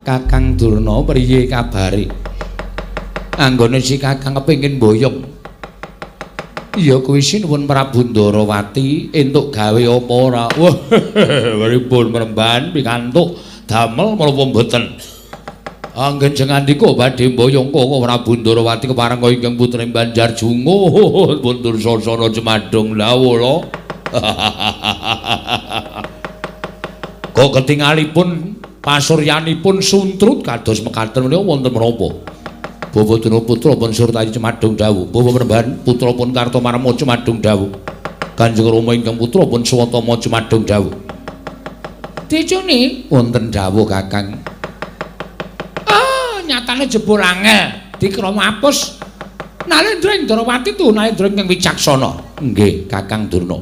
Kakang Durna priye kabare? Anggone si Kakang kepengin mboyong. Ya kuwi sinuwun Prabu Ndarawati entuk gawe apa ora? Wah, pripun Premban pikantuk damel menapa mboten? Anggen jengandika badhe mboyong Koko Prabu Ndarawati kepareng ingkang putri Banjar Jungo pun Dursasana Jemadung lawala. Kok ketingalipun pasuryanipun suntrut kados mekaten menika wonten menapa? Bapak Durna putra pun Surtayu Cemadung dawuh. Bapak Premban putra pun Kartomarma Cemadung dawuh. Kanjeng Rama ingkang putra pun Swatama Cemadung dawuh. Dicuni wonten dawuh Kakang. Ah, nyatane jebul angel dikrama apus. Nalendra Ndrawati tu Nalendra ingkang wicaksana. Nggih, Kakang Durna.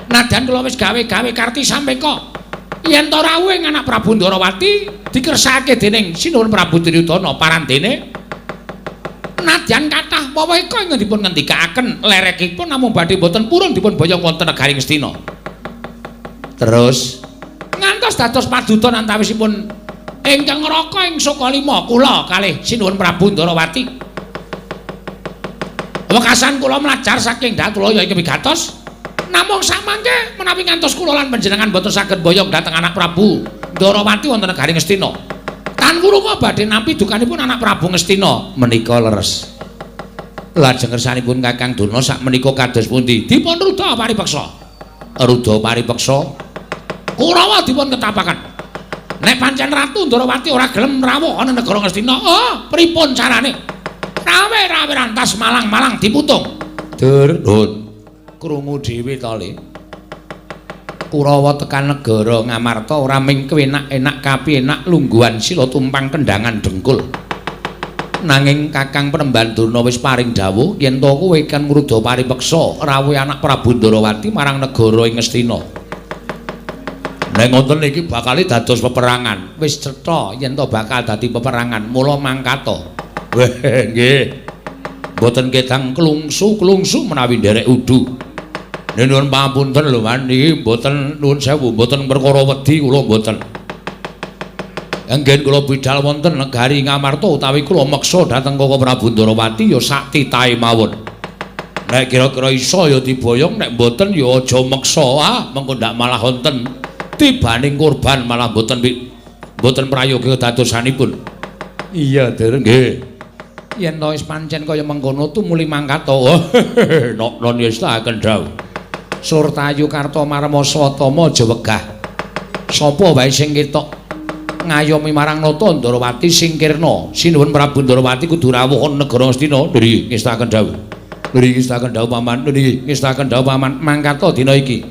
Nadyan kula wis gawe-gawe karti sampeka. Yen to rawuh ing anak Prabu Ndarawati dikersake dening Sinuwun Prabu Duryudana parandene. Nadyan kathah weweka ingkang dipun ngendikaaken lerekipun namung badhe boten purun dipun boyong wonten negari Ngastina. Terus ngantos dados padutan antawisipun ingkang ngraka ing Sukalima kula kalih Sinuwun Prabu Ndarawati. Wekasan kula mlajar saking Datulaya ing wigatos. Namung samangke menawi ngantos kula lan panjenengan boten saged boyong dhateng anak Prabu Ndarawati wonten negari Ngastina. Tan wurunga badhe nampi dukanipun anak Prabu Ngastina menika leres. Lajeng kersanipun Kakang Durna sak menika kados pundi? Dipun ruda paripeksa. Ruda paripeksa. Kurawa dipun ketapaken. Nek pancen Ratu Ndarawati ora gelem rawuh ana negara Ngastina, oh, pripun carane? Rawe-rawe rantas malang-malang diputung. Dur, nun. Krungu dhewe to, Le. Kurawa tekan negara Ngamarta ora ming kewenak-enak kapienak lungguhan sila tumpang kendangan dengkul. Nanging Kakang Premban Durna wis paring dawuh yen to kowe kan ngruda paripeksa rawuh anak Prabu Ndarawati marang negara ing Ngastina. Nek ngoten iki bakal dados peperangan. Wis cetha yen to bakal dadi peperangan, mula mangkata. Weh, nggih. Mboten ketang klungsu-klungsu menawi nderek udu. Nuwun pangapunten lho, Man, niki mboten nuwun sewu, mboten perkara wedi kula mboten. Anggen kula bidal wonten negari Ngamarta utawi kula meksa dhateng Koko Prabu Ndarawati ya sak titahe mawon. Nek kira-kira iso ya diboyong, nek mboten ya aja meksa. Ah, mengko ndak malah wonten tibaning korban malah mboten mboten prayoga dadosanipun. Iya, Dur, nggih. Yen to wis pancen kaya mengkono tumuli mangkat. Oh, nok non ngestakaken dawuh. Surtayu Kartomarma Swatama aja wegah. Sapa wae sing ketok ngayomi marang Nata Ndarawati singkirna. Sinuwun Prabu Ndarawati kudu rawuh ana negara Ngastina. Nggih, ngestakaken dawuh. Nggih, ngestakaken dawuh paman. Nggih, ngestakaken dawuh paman. Mangkata dina iki.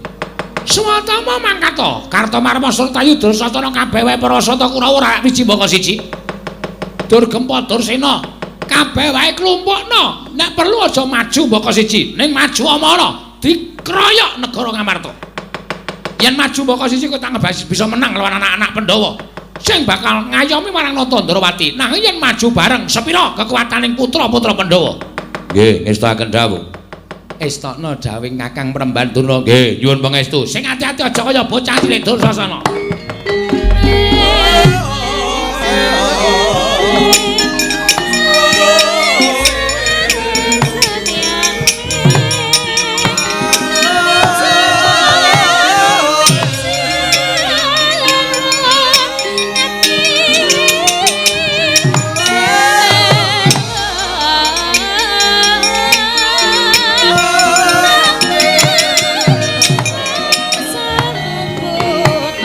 Swatama mangkata. Kartomarma Surtayu Dursasana kabeh wae para sata Kurawa ora wiji mbaka siji. Durgempa Dursena kabeh wae klumpukna. Nek perlu aja maju mbaka siji, ning maju amara dikroyok negara Ngamarta. Yen maju mbaka siji kowe tak bisa menang lawan anak-anak Pandhawa sing bakal ngayomi marang Nata Ndarawati. Nanging yen maju bareng sepira kekuataning putra-putra Pandhawa? Nggih, ngestakaken dawuh. Estokno dawuh Kakang Premban Durna. Nggih, nyuwun pangestu. Sing ati-ati aja kaya bocah cilik Dursasana. Sambut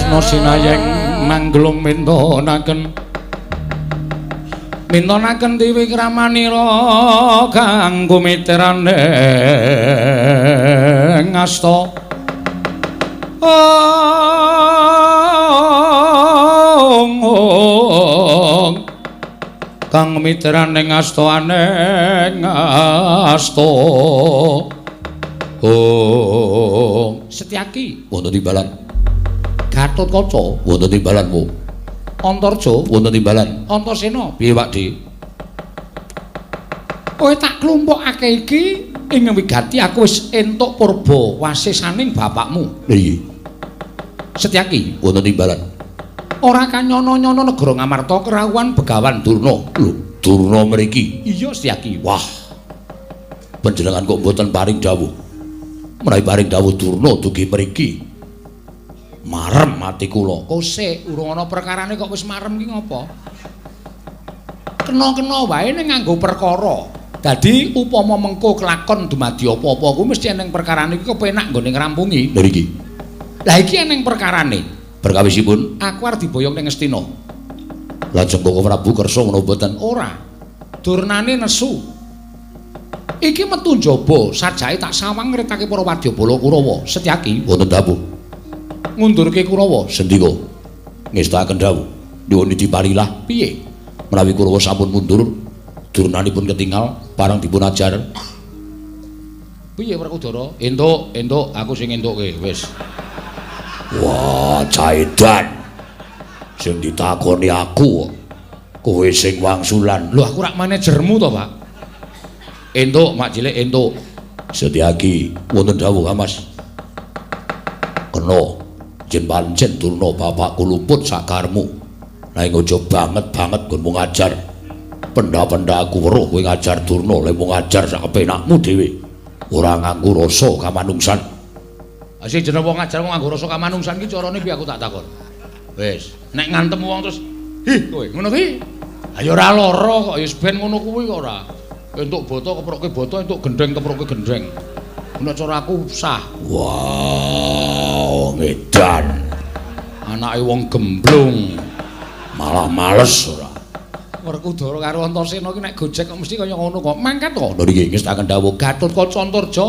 Tresna sinayeng manggelung mintonaken mintonaken tiwikramanira kang kumitirane ngasta ong kang mitrane ngasta aneng ngasta. Oh Setyaki wonten timbalan. Gatotkaca wonten timbalanmu. Antarja wonten timbalan. Antasena piye Pak Di? Kowe tak klumpukake iki ing wigati aku wis entuk purba wasisaning bapakmu. Lha iya. Setyaki wonten timbalan. Ora kanyono-nyono negara Ngamarta kerawuhan Begawan Durna. Lho, Durna mriki. Iya Setyaki. Wah. Panjenengan kok mboten paring dawuh. Menawi paring dawuh Durna dugi mriki. Marem ati kula. Kosek urung ana perkarane kok wis marem ki ngopo? Kena-kena wae ning nganggo perkara. Dadi upama mengko kelakon dumadi apa-apa kuwi mesti eneng perkarane iki kepenak nggone ngrampungi. Lha iki. Lah iki eneng perkarane. Perkawisipun aku arep diboyong ning Ngastina. Lajeng Koko Prabu kersa ngono mboten? Ora. Durnane nesu. Iki metu njaba, sajake tak sawang ngritake para wadyabala Kurawa. Setyaki wonten dawuh. Ngundurke Kurawa sendika. Ngestakaken dawuh. Nyuwun diparilah. Piye? Menawi Kurawa sampun mundur, durnanipun ketingal barang dipun ajar. Piye Werkudara? Entuk, entuk, aku sing entukke wis. Wah, caedan. Sing ditakoni aku, kowe sing wangsulan. Lho aku rak manajermu to, Pak. Entuk, mak cilik entuk. Setyaki wonten dawuh, Mas. Kena yen pancen Durna bapakku luput sakarmu. Nanging aja banget-banget nggonmu ngajar. Pendha-pendha aku weruh kowe ngajar Durna, lek mung ngajar sak kepenakmu dhewe. Ora nganggo rasa kamanungsan. Sing jeneng wong ngajar wong nganggo rasa kamanungsan ki carane piye aku tak takon. Wis, nek ngantem wong terus hi kowe ngono kuwi. Ha ya ora lara kok ya ben ngono kuwi kok ora. Entuk boto keproke boto, entuk gendheng keproke gendheng. Nek cara aku sah. Wah, ngedan. Anake wong gemblung. Malah males ora. Werkudara karo Antasena ki nek gojek kok mesti kaya ngono kok. Mangkat to. Lho nggih ngestakaken dawuh Gatotkaca Antarja.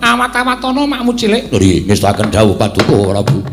Awat-awatana makmu cilik. Lho nggih ngestakaken dawuh Paduka Prabu.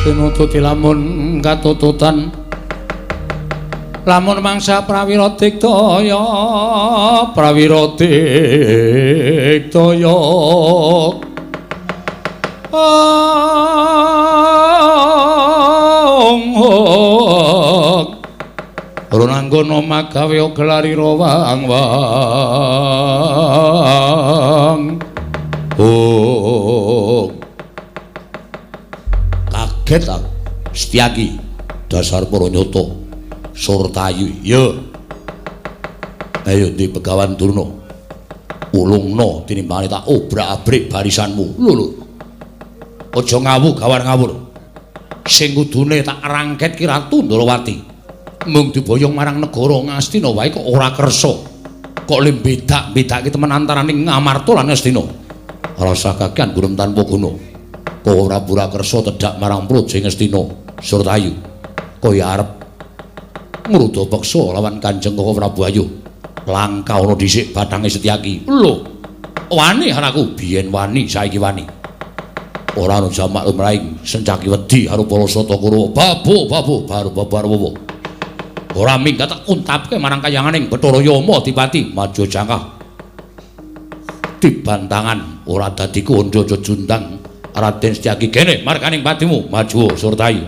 Tinututi lamun katututan lamun mangsa prawira diktaya prawira diktaya ong runanggono magawe gelarira wang wang oh kaget aku. Setyaki dasar para nyata Surtayu ya ayo ndi Begawan Durna ulungna tinimbangane tak obrak-abrik barisanmu lho lho aja ngawur gawar ngawur Sing kudune tak rangket ki Ratu Ndorowati. Mung diboyong marang negara Ngastina wae kok ora kersa. Kok le bedak-bedake temen antaraning Ngamarta lan Ngastina. Rasa kakean gurem tanpa guna. Kok ora pura kersa tedhak marang Praja Ngastina, Surtayu. Kaya arep ngruda peksa lawan Kanjeng Koko Prabu Ayu. Langka ana dhisik bathange Setyaki. Lho, wani anakku, biyen wani, saiki wani. Ora ana jamak lumrahing sencaki wedi karo para sata Kurawa. Babu, babu, baru babar wawa. Ora minggat tak untapke marang kayanganing Bathara Yama Adipati maju jangkah. Dibantangan ora dadi kandha jejundang Raden Setyaki kene marganing patimu maju Surtayu.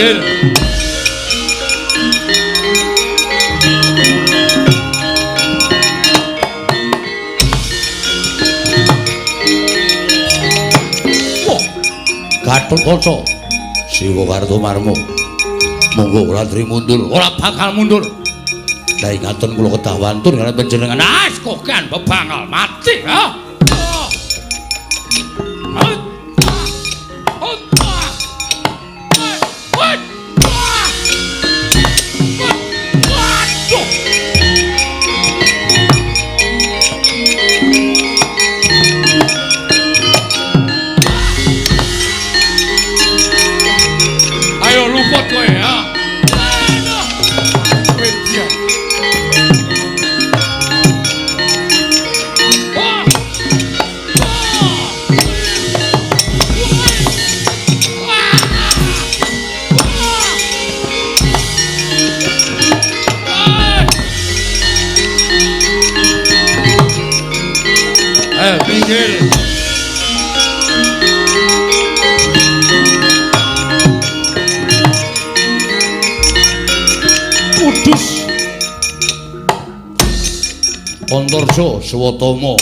Minggir. Wah, Gatotkaca Siwa Kartomarma. Monggo Latri mundur, ora bakal mundur. Lah ingaten kula kedah wantun kaliyan panjenengan. Ah, kokan bebangal mati, ha. Ayo luput kowe ya. Ayo pinggir. Kudus Antarja Swatama.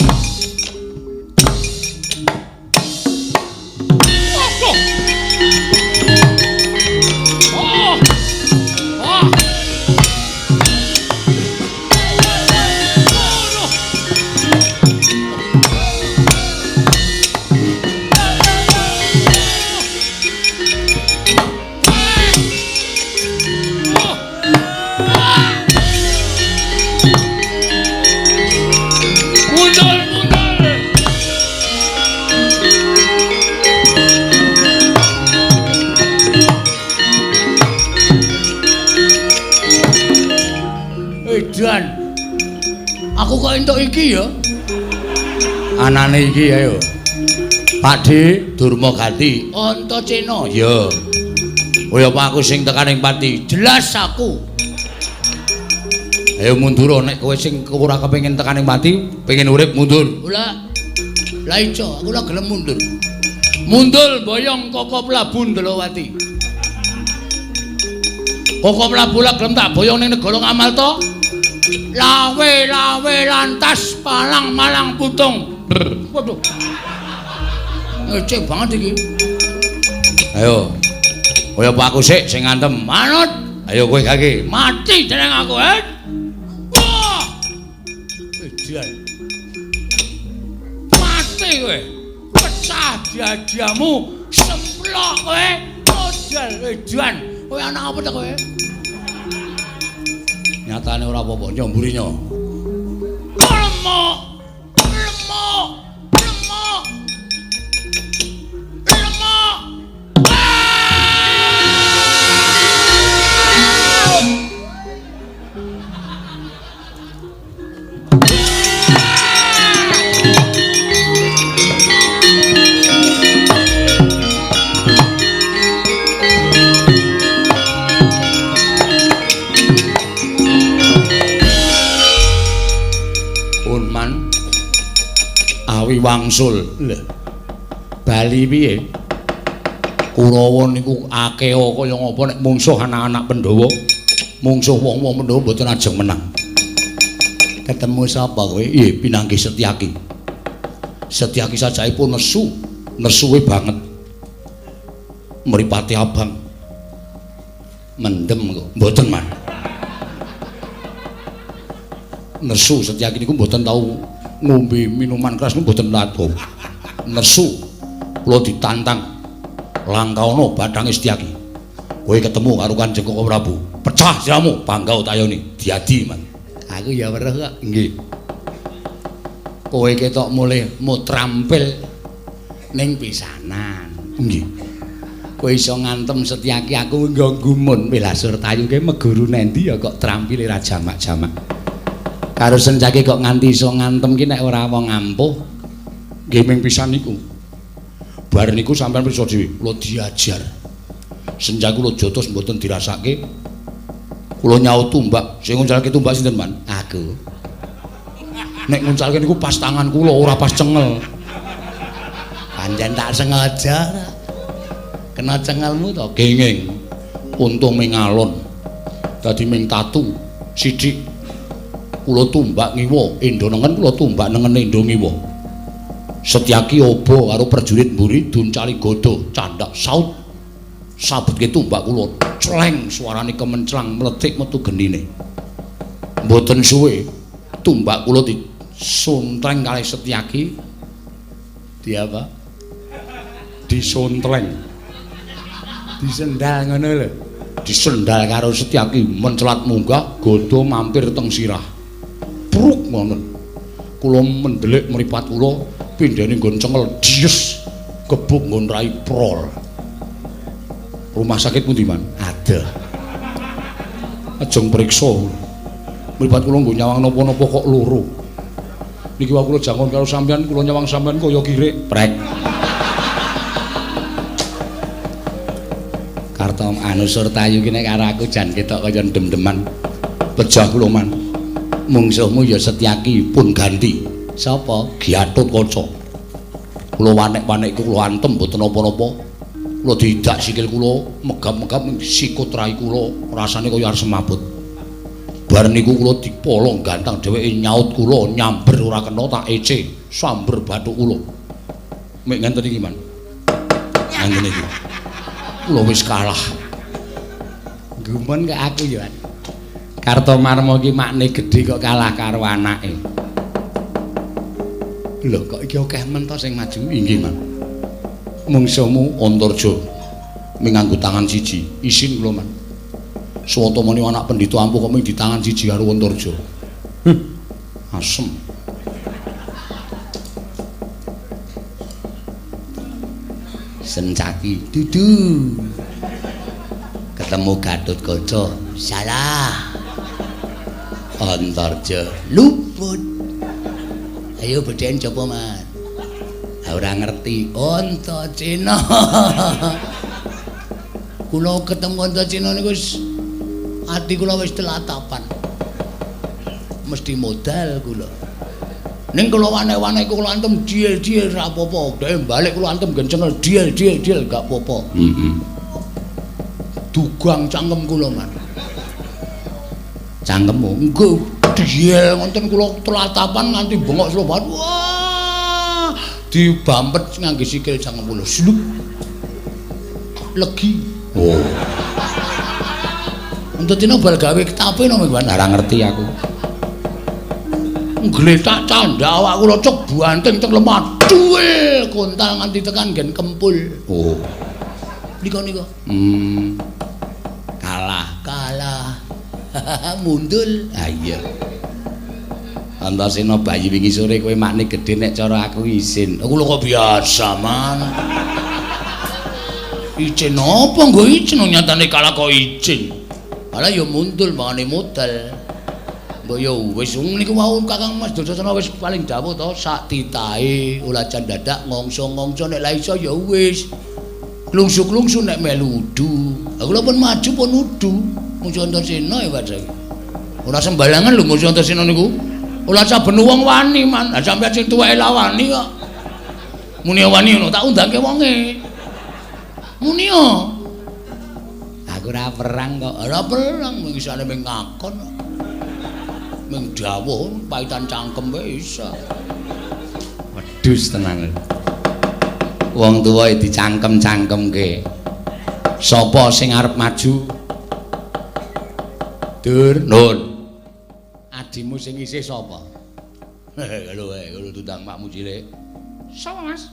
Aku kok entuk iki ya? Anane iki ayo. Pakde Durma Gati, Antasena. Ya. Oh ya apa aku sing tekaning pati? Jelas aku. Ayo mundur nek kowe sing ora kepengin tekaning pati, pengen urip mundur. Lah. Lah ijo, aku ora gelem mundur. Mundur boyong Koko Prabu Ndalawati. Koko Prabu lah gelem tak boyong ning negara Ngamarta. Lawe lawe lantas palang malang putung. Waduh. Ngecek banget iki. Ayo. Kaya apa aku sik sing ngantem? Manut. Ayo kowe kaki. Mati jeneng aku, eh. Wah. Edan. Mati kowe. Pecah dadamu, semplok kowe. Modal edan. Kowe anak apa ta kowe? Nyatane ora apa-apa, nyomburi nyo. Lemok. Lemok. Lemok. Lemok. Awi wangsul. Lha. Bali piye? Kurawa niku akeh kaya ngapa nek mungsuh anak-anak Pandhawa, mungsuh wong-wong Pandhawa mboten ajeng menang. Ketemu sapa kowe? Nggih, pinanggih Setyaki. Setyaki sajaipun nesu, nesuwe banget. Mripate abang. Mendem kok. Mboten, Mas. Nesu Setyaki niku mboten tau ngombe minuman keras niku mboten tau. Nesu kula ditantang langkaono bathange Setyaki. Kowe ketemu karo Kanjeng Koko Prabu, pecah siramu, bangga tayoni, diadi, Man. Aku ya weruh kok. Nggih. Kowe ketok mulih mutrampil ning pisanan. Nggih. Kowe iso ngantem Setyaki, aku nggo gumun Wilasur Tayu ki meguru nendi ya kok trampile ra jamak-jamak. Karo Setyaki kok nganti iso ngantem ki nek ora wong ampuh. Nggih ming pisan niku. Bar niku sampean pirsa dhewe, kula diajar. Senja kula jotos mboten dirasake. Kula nyaut tumbak, sing nguncalke tumbak sinten, Man? Aku. Nek nguncalke niku pas tangan kula, ora pas cengel. Pancen tak sengaja. Kena cengelmu to? Gengeng. Untung ming alon. Dadi ming tatu sithik. Kula tumbak ngiwa, endo nengen kula tumbak nengen endo ngiwa. Setyaki obo karo prajurit mburi duncali gada candhak saut. Sabetke tumbak kula cleng suarane kemenclang mlethik metu genine. Mboten suwe tumbak kula disontreng kalih Setyaki. Di apa? Disontreng. Disendal ngono lho. Disendal karo Setyaki mencelat munggah gada mampir teng sirah. Pruk ngono. Kula mendelik mripat kula pindhane nggon cengel dies gebuk nggon rai prol. Rumah sakit pundi, Man? Aduh. Ajeng priksa. Mripat kula nggo nyawang napa-napa kok loro. Niki wae kula jangon karo sampean, kula nyawang sampean kaya kirik. Prek. Kartom anu Surtayu ki nek karo aku jan ketok kaya ndem-ndeman. Pejah kula, Man. Mungsuhmu ya Setyaki pun ganti. Sapa? Gatotkaca. Kula wanek-wanek iku kula antem mboten napa-napa. Kula diidak sikil kula, megap-megap sikut rai kula, rasane kaya arep semabut. Bar niku kula dipolong gantang dheweke nyaut kula, nyamber ora kena tak ece, samber bathuk kula. Mek ngenten iki, Man. Ngenten iki. Kula wis kalah. Gumun kok aku ya. Kartomarma iki makne gedhe kok kalah karo anake. Lho kok iki akeh men to sing maju? Inggih, Man. Mungsuhmu Antarja ming nganggo tangan siji. Isin kula, Man. Swatamane anak pendhita ampuh kok ming ditangan siji karo Antarja. Asem. Sencaki dudu. Ketemu Gatotkaca. Salah. Antarja luput. Ayo bedhen coba, Man. Ora ngerti Antasena. Kula ketemu Antasena niku wis ati kula wis telatapan. Mesti modal kula. Ning kula wanek-wanek kula antem diel-diel ra apa-apa. Dhek balik kula antem gencengel diel-diel-diel gak apa-apa. Heeh. Dugang cangkem kula, Man. Cangkemmu? Nggih, diel ngoten kula telatapan nganti bengok sloban. Wah, dibampet ngangge sikil cangkem kula. Slup. Legi. Oh. Antasena bal gawe ketape no, Man. Ora ngerti aku. Ngletak candha awak kula cek banting teng lemah. Duel kontal nganti tekan nggen kempul. Oh. Nika nika. Kalah. Kalah. Mundul. Ha iya. Antasena bayi wingi sore kowe makne gedhe nek cara aku isin. Aku lho kok biasa, Man. Izin apa nggo izin nyatane kalah kok izin. Alah ya mundul mangane modal. Mbok ya wis niku wau Kakang Mas Dursasana wis paling dawuh to sak titahe ulajan dadak ngongso-ngongso nek la iso ya wis. Klungsu-klungsu nek melu udu. Aku lho pun maju pun udu. Musuh Antasena ya Pak saiki. Ora sembarangan lho musuh Antasena niku. Ora saben wong wani, Man. Lah sampeyan sing tuweke lawani kok. Muni wani ngono tak undangke wonge. Muni yo. Aku ora perang kok. Ora perang mung isane mung ngakon. Mung dawuh paitan cangkem wae iso. Wedhus tenan. Wong tuwa dicangkem-cangkemke. Sapa sing arep maju? Dur, Nun. Adimu sing isih sapa? Lho, lho tundang makmu cilik. Sapa, Mas?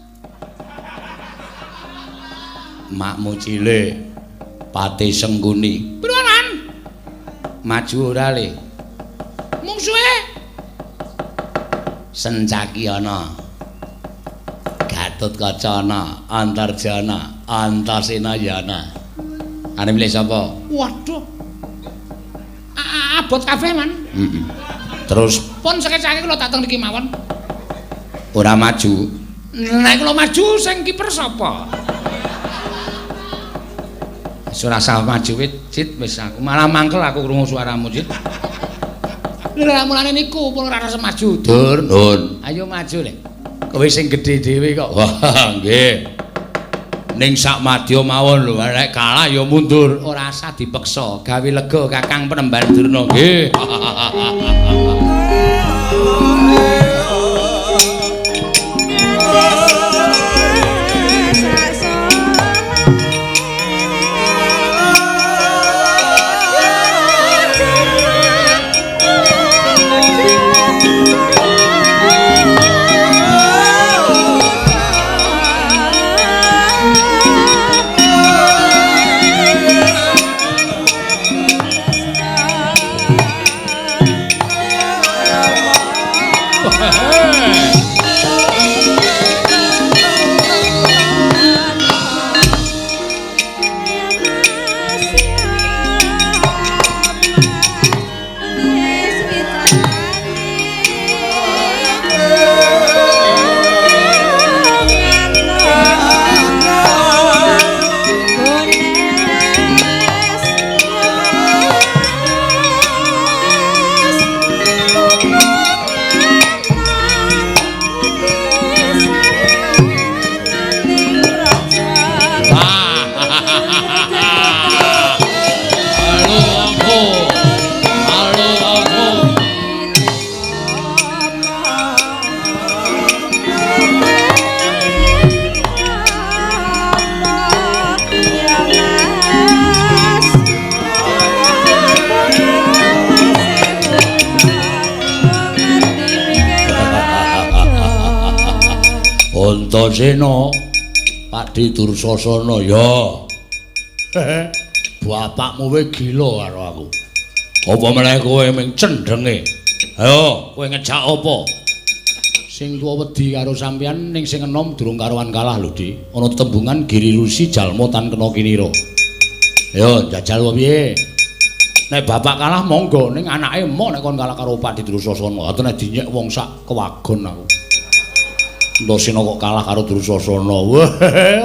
Makmu cilik. Pati Sengkuni. Priwanan? Maju ora le? Mungsuhe? Sencaki ana. Gatotkaca ana, Antarja ana, Antasena ya ana. Arep milih sapa? Waduh. Abot kabeh, Man. Heeh. Terus pun sekecake kula dateng niki mawon. Ora maju. Nek kula maju sing kiper sapa? Wis ora usah maju wit, Cit, wis aku malah mangkel aku krungu suaramu, Cit. Lha mulane niku pun ora rasa maju. Dur, Nun. Ayo maju le. Kowe sing gedhe dhewe kok. Wah, nggih. Ning sak madya mawon lho, nek kalah ya mundur, ora usah dipeksa. Gawe lega Kakang Penemban Durna. Nggih. Antasena Pakde Dursasana ya. Bapakmu we gila karo aku. Apa meneh kowe ming cendhenge. Ayo, kowe ngejak apa? Sing tuwa wedi karo sampeyan ning sing enom durung karuan kalah lho, Dik. Ana tembungan Giri Rusi jalma tan kena kinira. Ayo, jajal piye? Nek bapak kalah monggo, ning anake emoh nek kon kalah karo Pakde Dursasana. Atau nek dinyek wong sak kewagon aku. Antasena kok kalah karo Dursasana. Wah,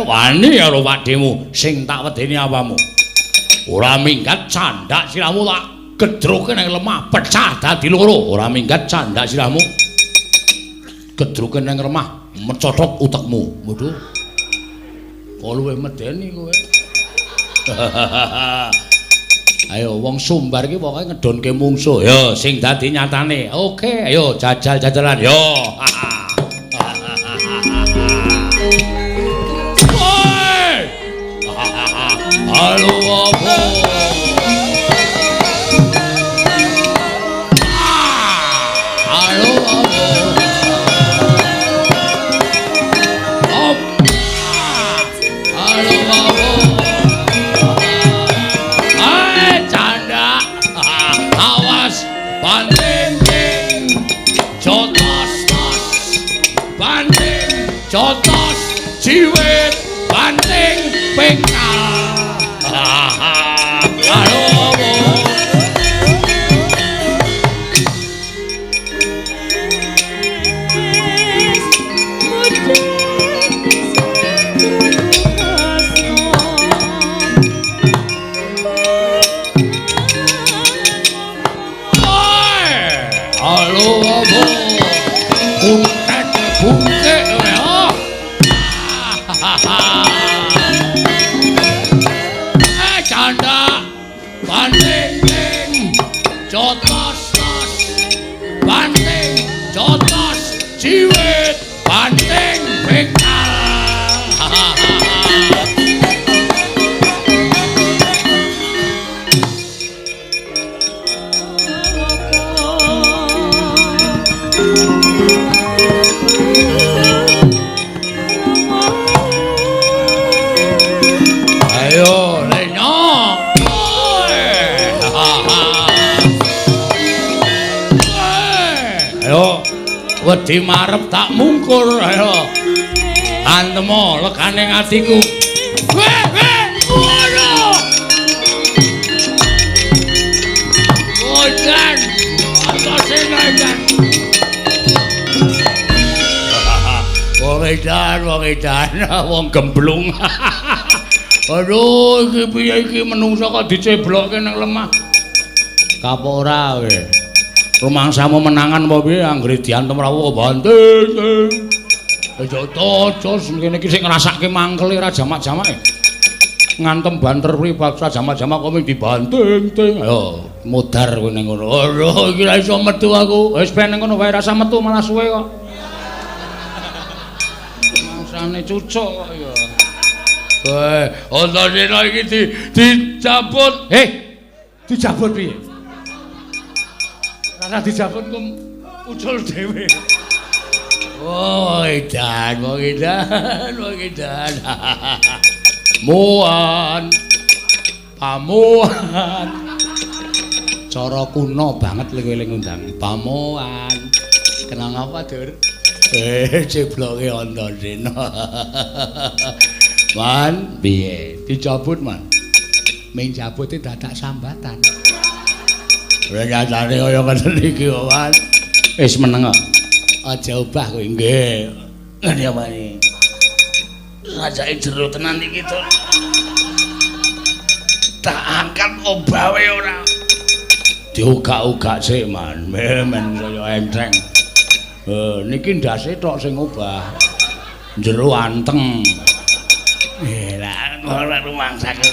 wani karo pakdemu sing tak wedeni apamu. Ora minggat candhak sirahmu tak gedruke nang lemah pecah dadi loro. Ora minggat candhak sirahmu gedruke nang lemah mecothot utekmu. Waduh. Kok luwih medeni kowe. Ayo wong Sumbar iki pokoke ngedonke mungsuh. Ya sing dadi nyatane. Oke, ayo jajal-jajalan. Yo. Halo apa? Halo apa? Halo apa? Hai canda, awas banting jotos tos, banting jotos jiwit banting pengkal. Jiwit banting pengkal. Ayo lenyok. Ayo wedi marep tak mungkur. Ayo antemo legane atiku. Weh weh ngono. Ojan Antasena edan. Wong edan, wong edan, wong gemblung. Aduh, iki piye iki menungsa kok diceblokke nang lemah. Kapok ora kowe. Rumangsamu menangan apa piye anggere diantem rawuh banting. Aja aja ngene iki sing ngrasake mangkele ora jamak-jamake. Ngantem banter kuwi paksa jamak-jamak kok mung dibanting-ting. Ayo modar kowe ning ngono. Aduh iki ra iso metu aku. Wis ben ning ngono wae rasa metu malah suwe kok. Mangsane cucuk kok ya. Weh, Antasena iki dicabut. Dijabut piye? Rasa dijabut kum ucul dhewe. Oh, edan, wong edan, wong edan. Muan. Pamuan. Cara kuno banget lho kowe ngundang. Pamuan. Kenang apa, Dur? Cebloke Antasena. Man, piye? Dicabut, Man. Ming jabute dadak sambatan. Ora nyatane kaya ngene iki, Man. Wis meneng kok. Aja obah kowe nggih. Ngene apa iki? Rajake jero tenan iki to. Tak angkat obahe ora. Diugak-ugak sik, Man. Men saya enteng. Niki ndase tok sing obah. Jero anteng. Lah ora rumangsaku.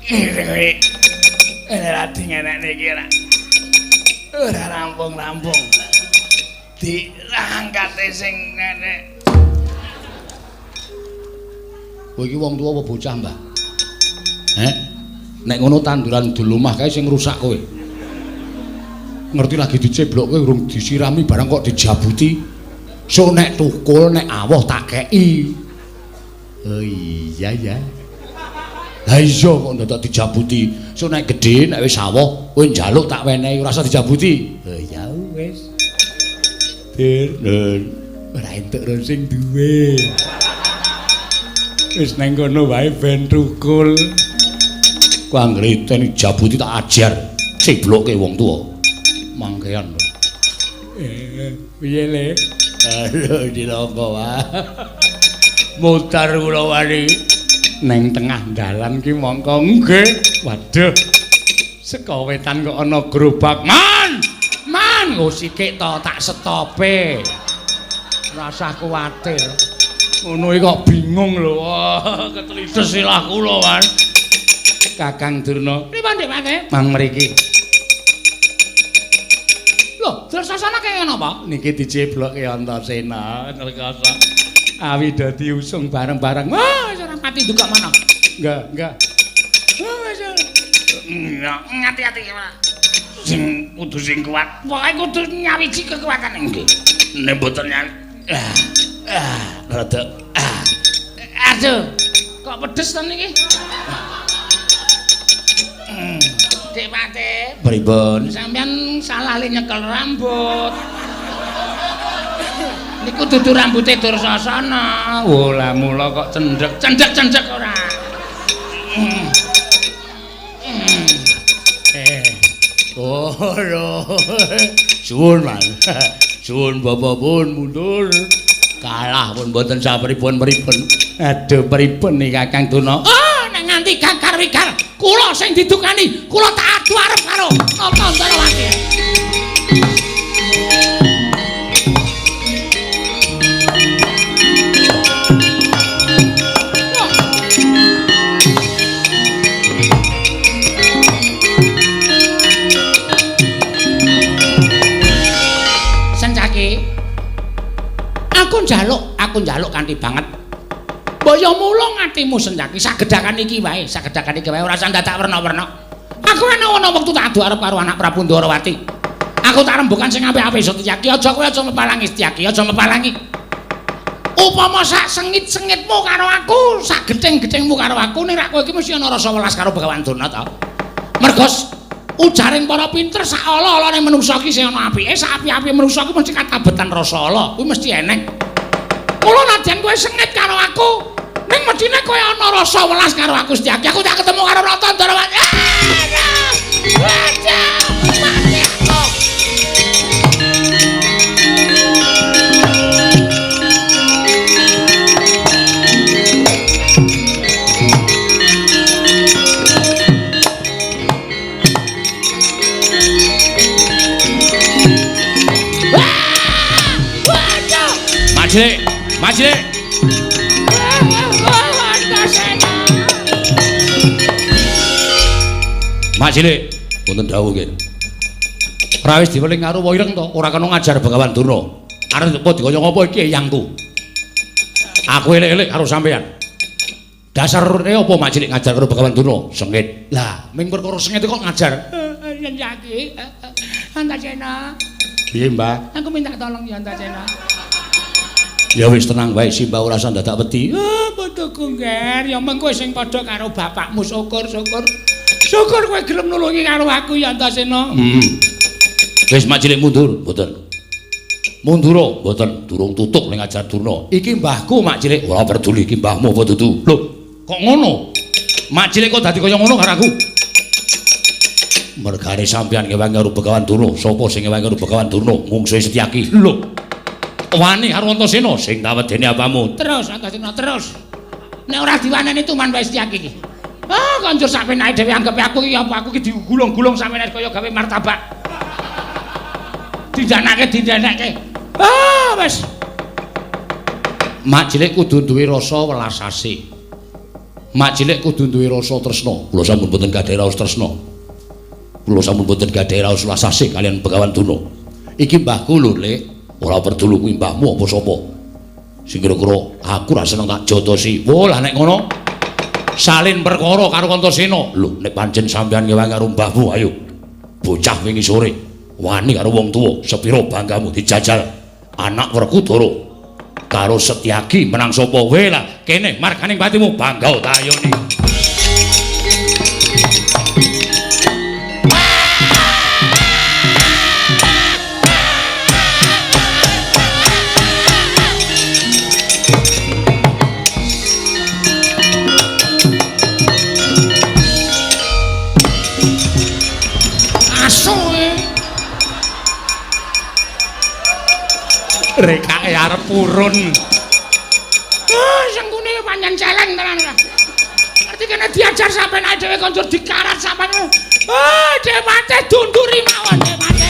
Kowe ora dingenekne iki ora. Ora rampung-rampung. Diangkate sing nenek. Kowe iki wong tuwa apa bocah, Mbah? Heh? Nek ngono tanduran dulumah kae sing ngrusak kowe. Ngerti lagi diceblokke urung disirami barang kok dijabuti. So nek tukul nek awoh tak kei. Oh iya ya. Lah iya kok ndadak dijabuti. So nek gedhe nek wis awoh kowe njaluk tak wenehi ora usah dijabuti. Oh ya wis. Dir, ora entuk ro sing duwe. Wis nang kono wae ben tukul. Ku anggere dijabuti tak ajar. Cebloke wong tuwa. Mangkean lho. Piye le? Aduh dilongko wae. Mutar kula wani neng tengah dalan ki mongko nggih. Waduh. Saka wetan kok ana gerobak. Man! Man, nggo sikik to tak setope. Rasah kuwatir. Ngono iki kok bingung lho. Wah, ketlides silah kula, Man. Kakang Durna. Pripun, Dik Mate? Mang mriki. Lho, Dursasana kaya napa? Niki dicebloke Antasena ngrekasa. Awi dadi usung bareng-bareng. Wah, wis ora pati duka mana. Enggak, enggak. Wis. Ngati-ati ora. Sing kudu sing kuat. Pokoke kudu nyawiji kekuatan nggih. Nek mboten nyawi. Rada. Aduh. Kok pedes to niki? Dik Pate. Pripun? Sampeyan salah le nyekel rambut. Niku dudu rambute Dursasana. Oh, lah mula kok cendhek. Cendhek-cendhek ora. Oh, lho. Suwun, Mas. Suwun bapak pun mundur. Kalah pun mboten sapripun-pripun. Aduh, pripun niki Kakang Durna? Oh, nek nganti ganggar-wigar, kula sing didukani, kula tak adu arep karo Nata Ndarawati. Aku njaluk kanthi banget. Mbaya mula atimu Sencaki sagedhakan iki wae, sagedhakan iki wae ora usah dadak werna-werna. Aku ana wektu tak adu arep karo anak Prabu Ndarawati. Aku tak rembukan sing apik-apik Setyaki, aja kowe aja mepalangi Setyaki, aja mepalangi. Upama sak sengit-sengitmu karo aku, sak gething-gethingmu karo aku, ning rak kowe iki mesti ana rasa welas karo Begawan Durna ta. Mergo ujaring para pinter sak ala-alane manungsa iki sing ana apike, sak api-apike manungsa iki mesti katabetan rasa ala, kuwi mesti eneng. Mula nadyan kowe sengit karo aku, ning medine kowe ana rasa welas karo aku Setyaki. Aku tak ketemu karo Rata Ndarawati. Waduh, mati aku. Waduh. Majik. Mak Cilik. Mak Cilik, wonten dawuh nggih. Ora wis diweling karo wa ireng to, ora kena ngajar Begawan Durna. Arep apa dikaya ngapa iki eyangku? Aku elek-elek karo sampean. Dasare apa Mak Cilik ngajar karo Begawan Durna? Sengit. Lah, ming perkara sengit kok ngajar. Yen yaki. Antasena. Piye, Mbah? Aku minta tolong ya Antasena. Ya wis tenang wae, Simbah ora usah dadak wedi. Ah, putuku ngger, ya mengko sing padha karo bapakmu syukur-syukur. Syukur kowe gelem nulungi karo aku ya Antasena. Wis Mak Cilik mundur, mboten. Mundura, mboten, durung tutuk ning ajar Durna. Iki mbahku Mak Cilik, ora peduli iki mbahmu apa dudu. Lho, kok ngono? Mak Cilik kok dadi kaya ngono karo aku? Mergane sampeyan ngewangi karo Begawan Durna, sapa sing ngewangi karo Begawan Durna? Mungsuhe Setyaki. Lho. Wani karo Antasena sing tak wedeni apamu? Terus Antasena terus. Nek ora diwaneni tuman wae Setyaki iki. Ah, konjur sakpenake dhewe anggepe aku iki apa aku iki digulung-gulung sakmenake kaya gawe martabak. Dindanake dindanake. Ah, wis. Mak Cilik kudu duwe rasa welas asih. Mak Cilik kudu duwe rasa tresna. Kula sampun boten gadhahi raos tresna. Kula sampun boten gadhahi raos welas asih kaliyan Begawan Durna. Iki mbahku lho, Lek. Ora peduli kuwi mbahmu apa sapa. Sing kira-kira aku ra seneng tak jotosi. Wo lah nek ngono salin perkara karo Antasena. Lho nek pancen sampeyan ngewangi karo mbahmu ayo. Bocah wingi sore wani karo wong tuwa, sepira banggamu dijajal anak Werkudara karo Setyaki menang sapa wae lah kene marganing patimu bangga tayoni. Rekake arep purun. Ah, sengkune pancen celeng tenan ora. Ngerti kene diajar sampean ae dhewe konjur dikarat sampean. Ah, dhewe mate dunduri mawon dhewe mate.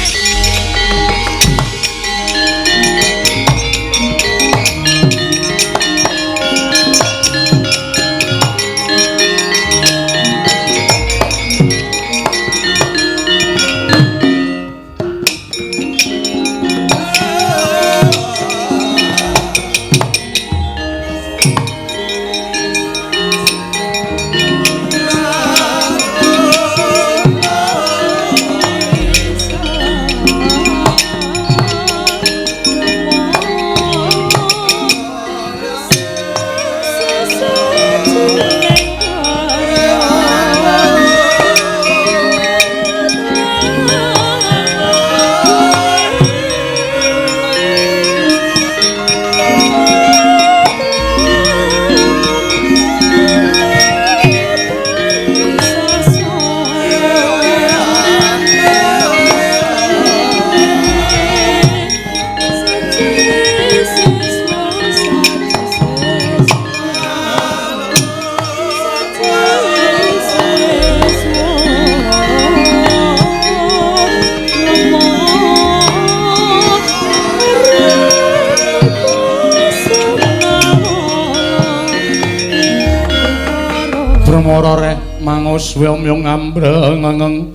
Mangus wiyomyong ambrengeng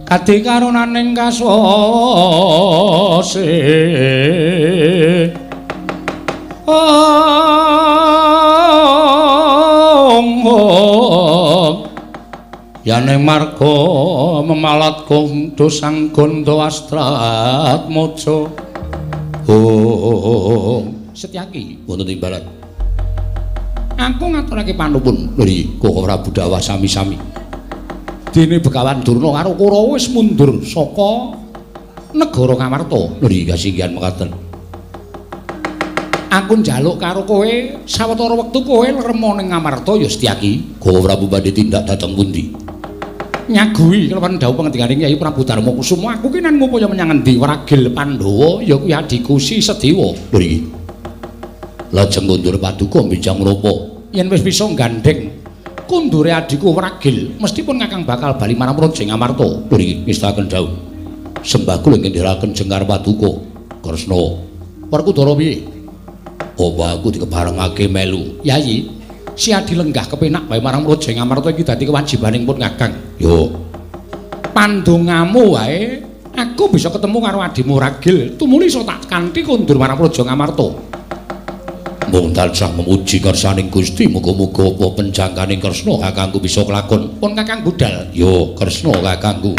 kadi karunaning kaswase ong yane marga memalat kong dosang gondo astratmojo. Oh Setyaki wonten ing barat. Aku ngaturake panuwun lho Koko Prabu dawah sami-sami. Dene Begawan Durna karo Kurawa wis mundur saka negara Ngamarta. Lho kasinggihan mekaten. Aku njaluk karo kowe sawetara wektu kowe rema ning Ngamarta ya Setyaki. Koko Prabu badhe tindak dhateng pundi? Nyaguhi kelawan dawuh pangandikaning Kyai Prabu Darma Kusuma. Aku ki nan ngupaya menyang endi Wragil Pandhawa ya kuwi adhiku Si Sedewa. Lho iki. Lajeng kundur paduka mbijang menapa? Yen wis bisa gandheng kundure adhiku Wragil, mestipun Kakang bakal bali marang Praja Ngamarta. Lho iki ngestaken dawuh. Sembah kula ngendheraken jengkar paduka. Kresna. Werkudara piye? Apa aku dikebarengake melu? Yayi, si Adi lenggah kepenak wae marang Praja Ngamarta iki dadi kewajibaning pun Kakang. Yo. Pandongamu wae aku bisa ketemu karo adimu Ragil, tumuli iso tak kanthi kondur marang Praja Ngamarta. Mung tansah memuji kersaning Gusti, muga-muga apa penjangkaning Kresna kakangku bisa kelakon. Pun Kakang budal. Yo, Kresna kakangku.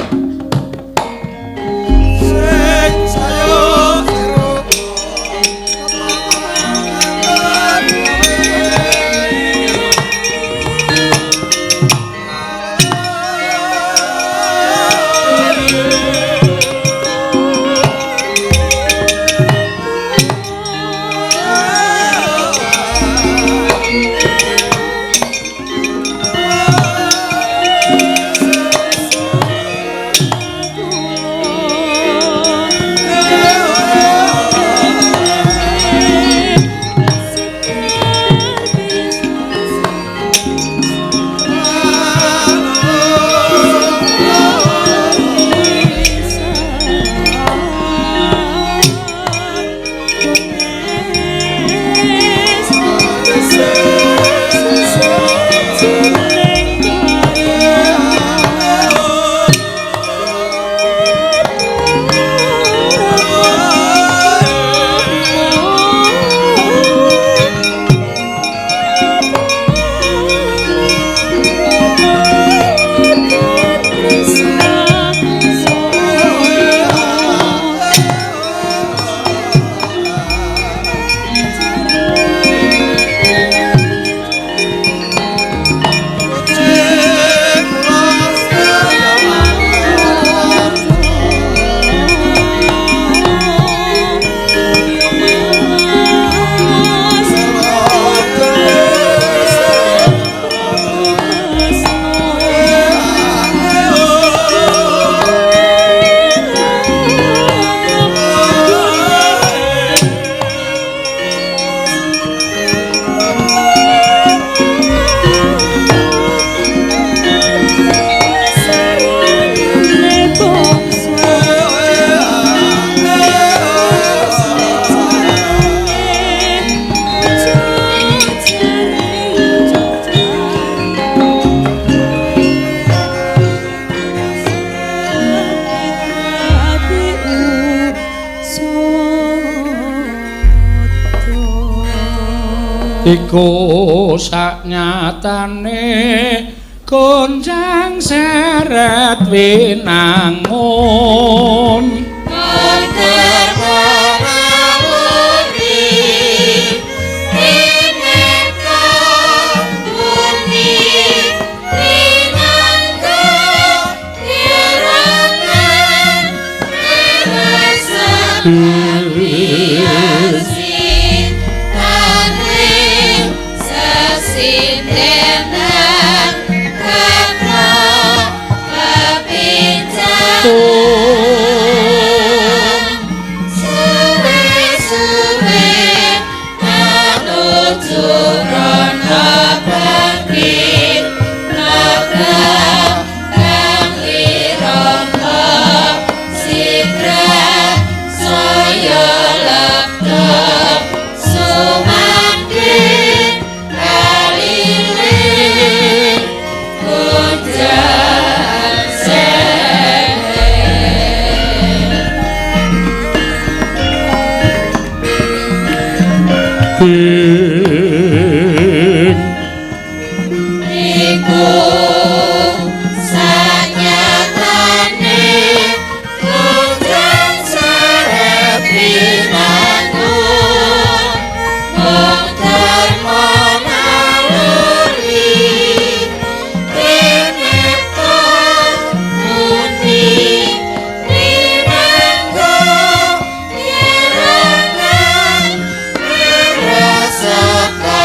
Iku saknyatane gonjang seret winangun. Rasa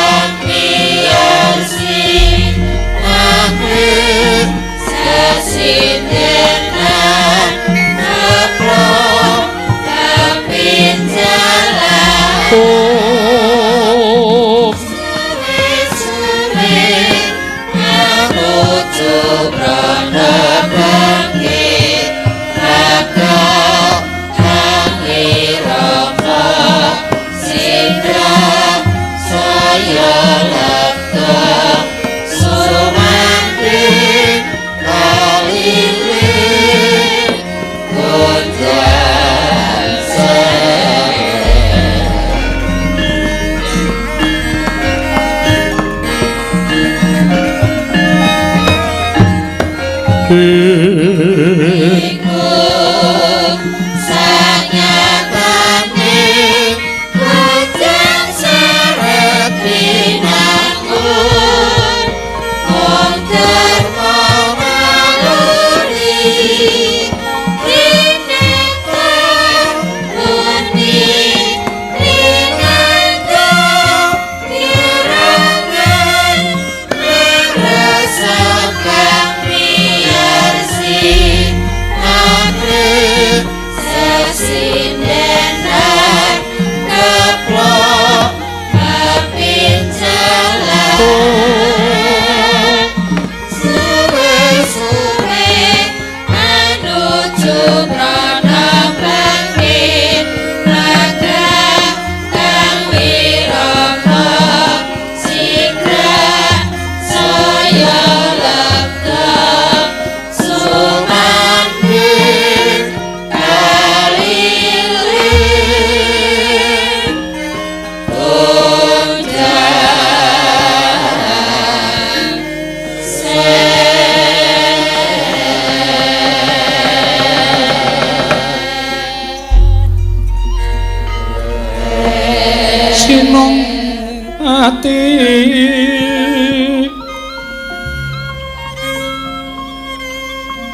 ati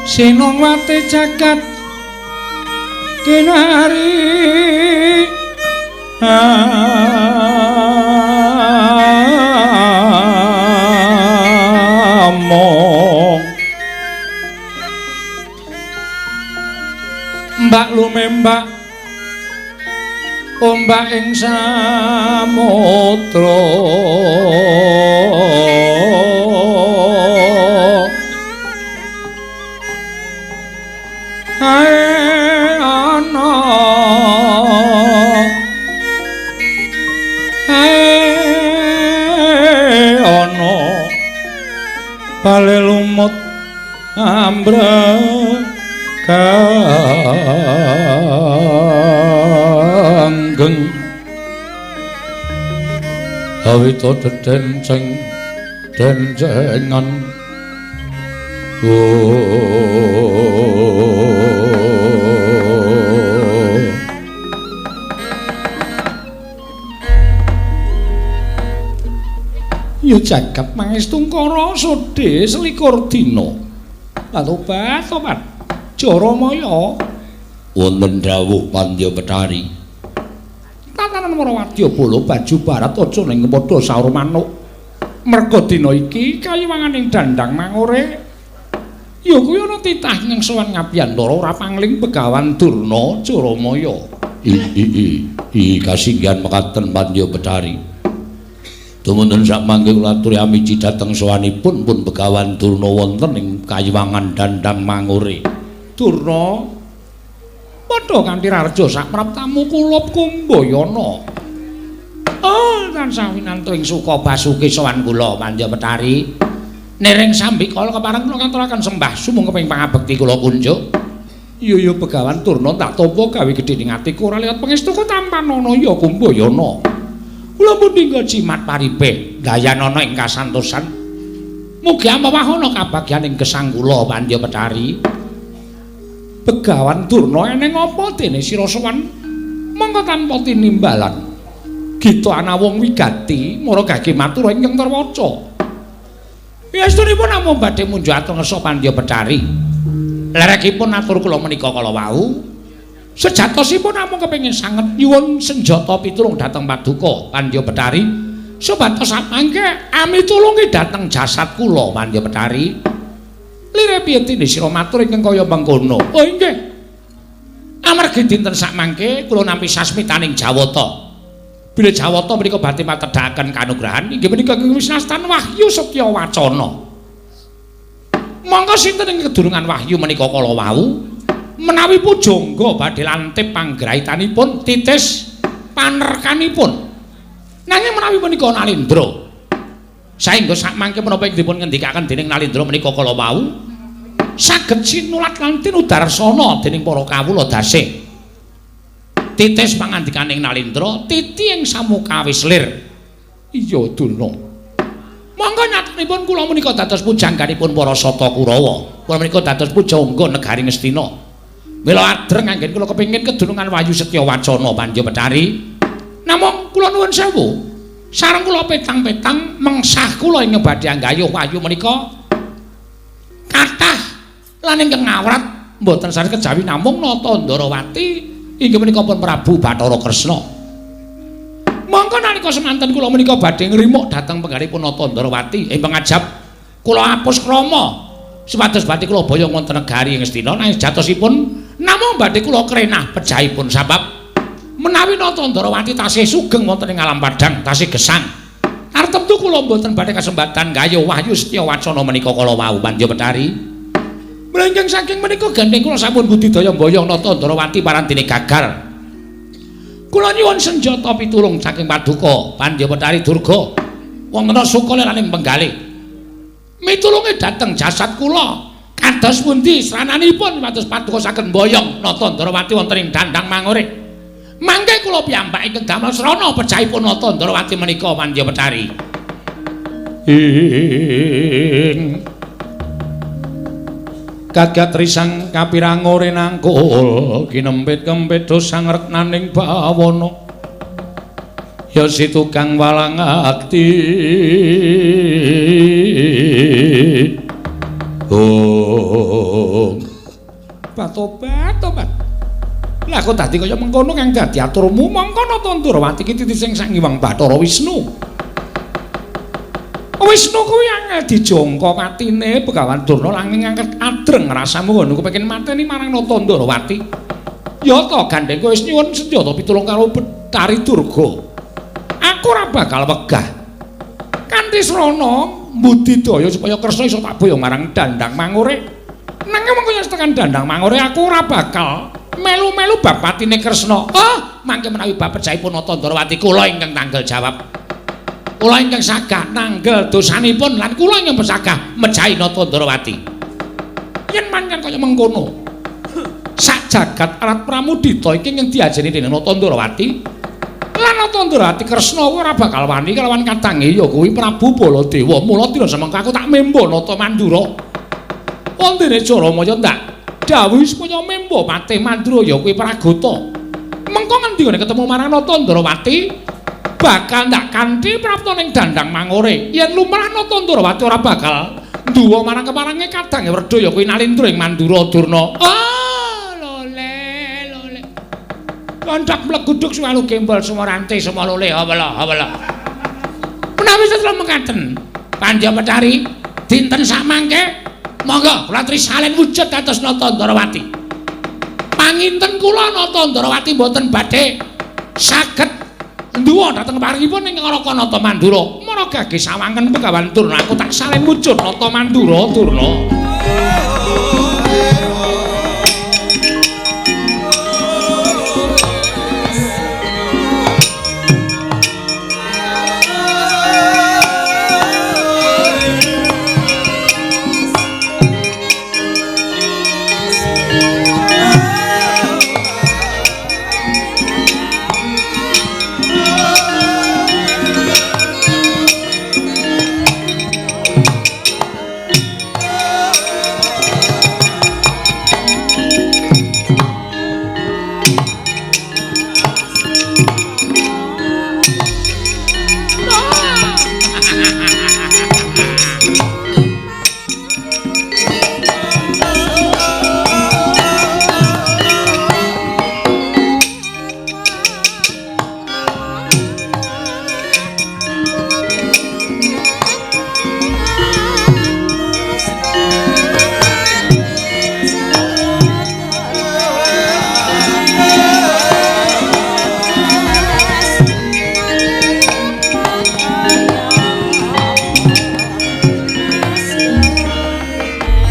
Sinungwati jagat kinari among mbak lumembak ombak ing samudra ae ana ae ana bale lumut ambrek kanggeng awita dedenceng dencengan. Ya jagat mangestungkara sodhe selikur dina. Lan obat-obat Jaramaya wonten dawuh Pandya Betari. Tatanan para wadyabala baju barat aja ning padha saur manuk. Merga dina iki kayiwanganing Dandang Mangure ya kuwi ana titah ing sowan ngabiyantara ora pangling Begawan Durna Jaramaya. I kasinggihan mekaten Pandya Betari. Dumunten sakmangke kula aturi amiji dhateng sowanipun pun Begawan Durna wonten ing kayiwangan Dandang Mangure. Durna padha kanthi rareja sapraptamu kulup Kumbayana. Oh, tansah winantu ing suka basuki sowan kula Pandya Betari. Nering sambikala kepareng kula kanturaken sembah sumung keping pangabekti kula kunjuk. Iya ya Begawan Durna tak tampa gawe gedhe ning atiku ora liwat pangestuku tampanana ya Kumbayana. Kula pun tinggal jimat paripe dayanana ing kasantosan. Mugi amawahana kabagyan ing gesang kula Pandya Betari. Begawan Durna eneng apa dene sira sowan mongko tanpa tinimbalan. Gita anawung wigati mara gage matur ingkang terwaca. Yastunipun namung badhe munjuk atur ngersa Pandya Betari. Lerekipun atur kula menika kala wau. Sejatosipun namung kepengin sanget nyuwun senjata pitulung dhateng paduka Pandya Betari supados samangke ami tulungi dhateng jasad kula Pandya Betari. Lire piye tindhe sira matur ingkang kaya mengkono? Oh inggih. Amargi dinten sakmangke kula nampi sasmitaning Jawata. Bilih Jawata menika badhe matedhakaken kanugrahan inggih menika ingkang wisnastan Wahyu Setya Wacana. Monggo sinten ing kedurungan wahyu menika kala wau menawi pujangga badhe lantip panggraitanipun titis panerkanipun. Nanging menawi menika Nalindra saengga sakmangke menapa ing dipun ngendikaken dening Nalindra menika kala wau saged sinulat lan tinudarsana dening para kawula dasih. Titis pangandikaning Nalindra titi ing samukawis lir. Iya Durna. Monggo nyatanipun kula menika dados pujangganipun para Sata Kurawa. Kula menika dados pujangga negari Ngastina. Mila adreng anggen kula kepengin kedunungan Wahyu Setya Wacana Pandya Betari. Namung kula nuwun sewu. Sareng kula petang-petang mengsah kula ing badhe anggayuh wahyu menika kathah lan ingkang ngawrat mboten sanes kejawi namung Nata Ndarawati inggih menika pun Prabu Bathara Kresna. Mongko nalika semanten kula menika badhe ngrimuk dhateng penggalihipun Nata Ndarawati ing pangajap kula apus krama supados badhe kula boyong wonten negari Ngastina nanging jatosipun namung badhe kula krenah pejahipun sabab menawi Nata Ndarawati tasih sugeng wonten ing alam padhang tasih gesang tartemtu kula mboten badhe kasempatan gayuh Wahyu Setya Wacana menika kala wau Pandya Betari. Mlengking saking menika gandeng kula sampun budidaya mboyong Nata Ndarawati parantine gagal. Kula nyuwun senjata pitulung saking paduka Pandya Betari Durga wonten suka lan ing penggalih. Mitulunge dhateng jasad kula kados pundi srananipun pados paduka saged mboyong Nata Ndarawati wonten ing Dandang Mangure. Mangke kula piyambak ingkang damel srana pejahipun Nata Ndarawati menika Pandya Betari. Ing kagat risang kapirangore nangkul kinempit kempit dosang reknaning bawana Ya si tukang walang ati. Oh. Batobat, tobat. Lah kok dadi kaya mengkono kang dadi aturmu mongko Nata Ndrawati iki titi sing Sang Hyang Bathara Wisnu. Wisnu kuwi angel dijangka patine Begawan Durna langing angket adreng rasamu ngono kepengin mateni marang Nata Ndrawati. Ya ta gandeng kowe wis nyuwun senjata pitulung karo Betari Durga. Aku ora bakal wegah. Kanthi srana mbudidaya supaya Kresna iso tak boyong marang Dandang Mangure. Nanging mengko yen tekan Dandang Mangure aku ora bakal melu-melu bab patine Kresna. Oh, mangke menawi bab pejahipun Nata Ndrawati kula ingkang tanggel jawab. Kula ingkang sagah nanggel dosanipun lan kula ingkang pesagah mejahi Nata Ndrawati. Yen pancen kaya mengkono, sak jagat arat pramudita iki ingkang diajeni dening Nata Ndrawati lan Nata Ndrawati Kresna ora bakal wani kelawan kadange ya kuwi Prabu Baladewa. Mula dina semengko aku tak membo Nata Mandura. Wondene Jaramaya ndak dawuhi supaya membo patih Mandura ya kuwi Pragota. Mengko ngendi ngene ketemu marang Nata Ndrawati bakal ndak kanthi prapta ning Dandang Mangure. Yen lumrah Nata Ndrawati ora bakal nduwa marang keparange kadange werda ya kuwi Nalindra ing Mandura Durna. Oh, lole lole. Kondak mleguduk suwalu gembol sumarante sumalole hawala hawala. Menawi setelah mekaten Pandya Betari dinten samangke monggo kula trisalin wujud dados Nata Ndrawati. Panginten kula Nata Ndrawati mboten badhe saged nduwa dhateng paringipun ing Ngaraka Nata Mandura. Mara gage sawangen Begawan Durna aku tak salin wujud Nata Mandura Durna.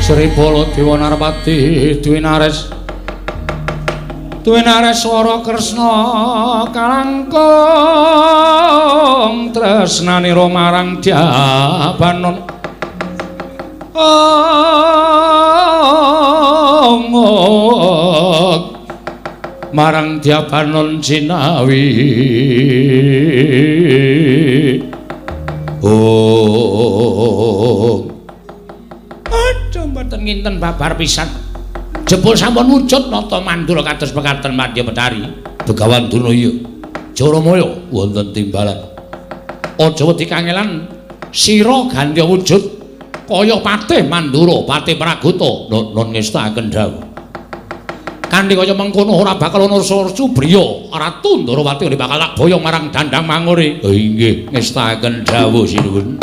Sri Baladewa Narpati Dwinares Dwinares swara Kresna kalangkung tresnanira marang Dyabanon. Marang Dyabanon jinawi. Oh. Mboten nginten babar pisan. Jebul sampun wujud Nata Mandura kados pekaten Madya Betari. Begawan Durna iya. Jaramaya wonten timbalan. Aja wedi kangelan sira gandya wujud kaya patih Mandura, patih Pragota. Nun ngestakaken dawuh. Kanthi kaya mengkono ora bakal ana subriya Ratu Ndrawati ora bakal tak boyong marang Dandang Mangure. Inggih, ngestakaken dawuh sinuwun.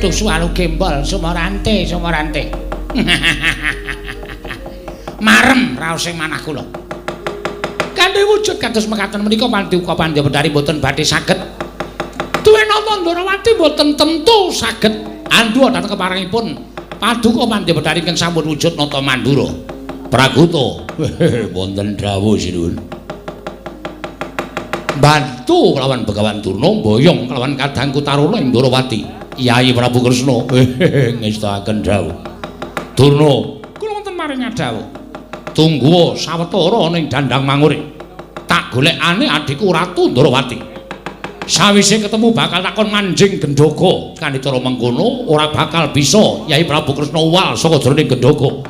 Suwalu gembol sumorante sumorante. Marem raos sing manah kula. Kanthi wujud kados mekaten menika panduka Pandya Betari mboten badhe saged duwe Nata Nyata Ndrawati mboten tentu saged andhuwa dhateng keparengipun Paduka Pandya Bedari ingkang sampun wujud nata mandura. Praguta, wonten dawuh sinuwun. Bantu kelawan Begawan Durna mboyong kelawan kadangku Taruna ing Ndrawati. Yayi Prabu Kresna ngestakaken dawuh. Durna, kula wonten maring dawuh. Tungguwa sawetara ning dandang mangure. Tak golekane adhiku Ratu Ndrawati. Sawise ketemu bakal takon manjing gendhoga. Kanthi cara mengkono ora bakal bisa Yayi Prabu Kresna uwal saka jroning gendhoga.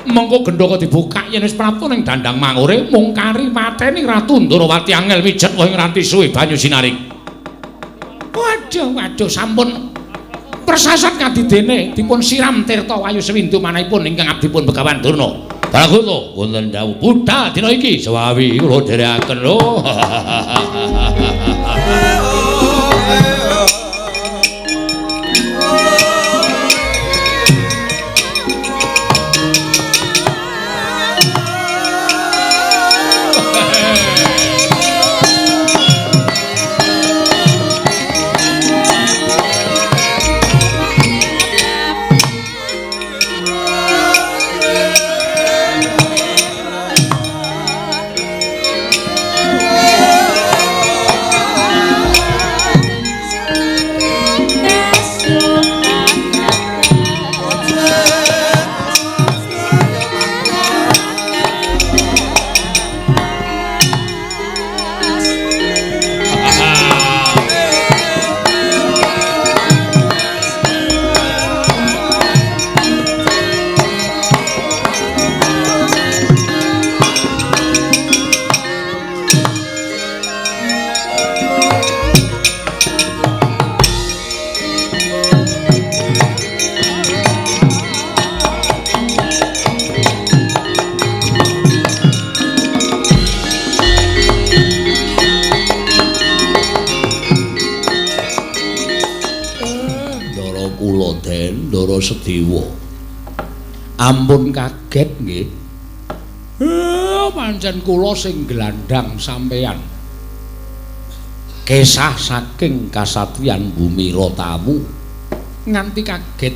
Mengko gendhoga dibukak yen wis prapta ning dandang mangure mung kari mateni Ratu Ndrawati angel mijet wong nganti suwe banyu sinaring. Waduh, waduh sampun persasat kadidene dipun siram tirta wayu sewindu manahipun ingkang abdipun Begawan Durna. Praguta, wonten dawuh budal dina iki sewawi kula dherekaken lho. Sedewa. Ampun kaget nggih. Pancen kula sing glandhang sampeyan. Kesah saking kasatriyan Bumi Rotawu nganti kaget.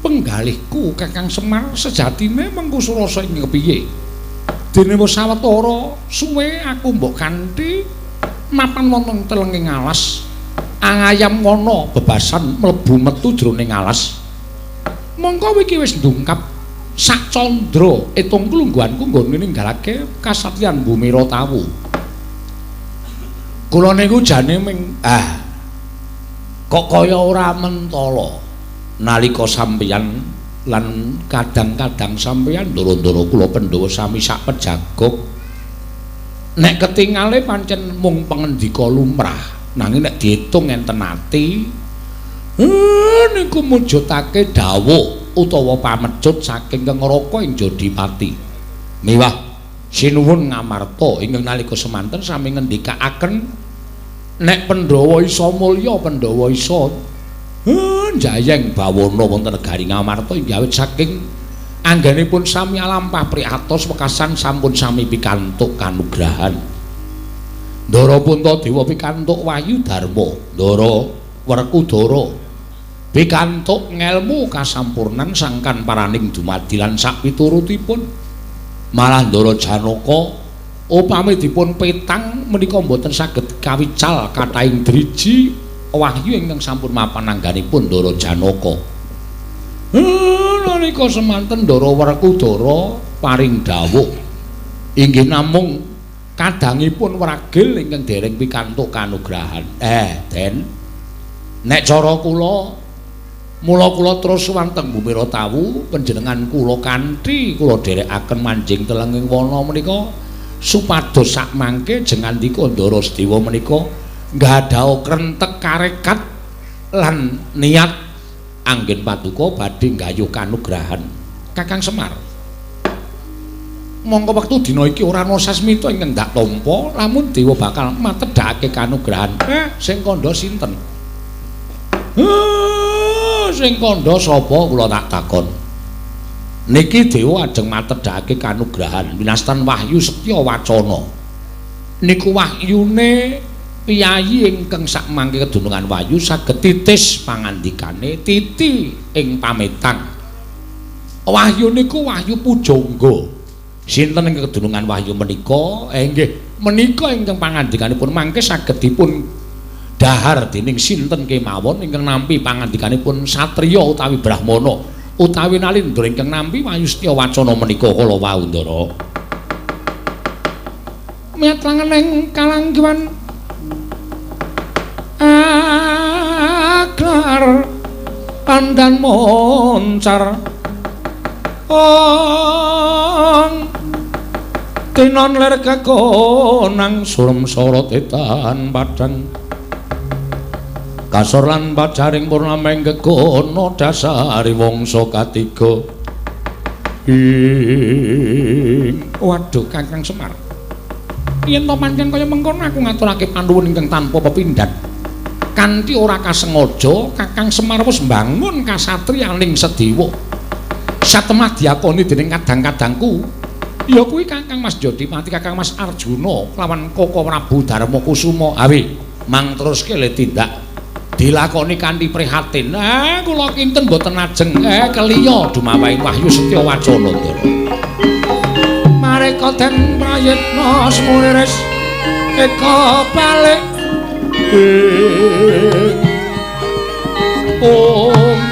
Penggalihku Kakang Semar sejatine mengku surasa ing kepiye? Dene wis sawetara suwe aku mbok kanthi mapan wonten telenging alas. Angayam wana bebasan mlebu metu jroning alas. Mongko iki wis ndungkap sak candra etung klungguhanku nggone ninggalake kasatriyan Bumi Rotawu. Kula niku jane ming kok kaya ora mentala nalika sampeyan lan kadang-kadang sampeyan ndoro-ndoro kula Pandhawa sami sak pejagok. Nek ketingale pancen mung pangendika lumrah. Nanging nek diitung enten ati niku mujudake dawuh utawa pamecut saking Kengraka ing Jodipati. Miwah sinuwun ngamarta ingkang nalika semanten sami ngendikaaken nek Pandhawa isa mulya, Pandhawa isa njayeng bawana wonten negari Ngamarta inggih awit saking anggenipun sami alampah priatos wekasan sampun sami pikantuk kanugrahan. Ndara Puntadewa pikantuk wahyu dharma, Ndara Werkudara pikantuk ngelmu kasampurnan sangkan paraning dumadi lan sakpiturutipun. Malah Ndara Janaka upami dipun petang menika mboten saged kawical kathahing driji wahyu ingkang sampun mapan angganipun Ndara Janaka. Nalika semanten Ndara Werkudara paring dawuh inggih namung kadangipun wragil ingkang dereng pikantuk kanugrahan. Den, nek cara kula mula kula terus sowan teng Bumi Rotawu panjenengan kula kanthi kula dherekaken manjing telenging wana menika supados sakmangke jengandika Ndara Sedewa menika nggadaha krentek karekat lan niat anggen paduka badhe nggayuh kanugrahan. Kakang Semar, mongko wektu dina iki ora ana sasmita ingkang ndak tampa lamun dewa bakal matedhakake kanugrahan. Sing kandha sinten? Sing kandha sapa kula tak takon. Niki dewa ajeng matedhakake kanugrahan winastan wahyu setya wacana. Niku wahyune Piyayi ingkang sakmangke kedunungan Wahyu saged titis pangandikane titi ing pametang. Wahyu niku Wahyu Pujangga. Sinten ing kedunungan Wahyu menika? Nggih, menika ingkang pangandikanipun mangke saged dipun dahar dening sinten kemawon ingkang nampi pangandikanipun satriya utawi brahmana utawi nalindra ingkang nampi Wahyu Setya Wacana menika kala wau Ndara. Miyat langening kalanggiwan aglar pandan moncar ong tinon ler kekonang surem sorot etan padang kasor lan pajaring purnameng kekono dasari wangsa katiga. Ing waduh Kakang Semar, yen to pancen kaya mengkono aku ngaturake panuwun ingkang tanpa pepindhan. Kanthi ora kasengaja Kakang Semar wis mbangun kasatriyaning Sedewa. Satemah diakoni dening kadang-kadangku ya kuwi Kakang Mas Jodipati, Kakang Mas Arjuna lawan Koko Prabu Darma Kusuma. Awi mang teruske le tindak dilakoni kanthi prihatin. Kula kinten mboten ajeng keliya dumawaing Wahyu Setya Wacana Ndara. Mareka den prayitna sumuriris eka balik. Om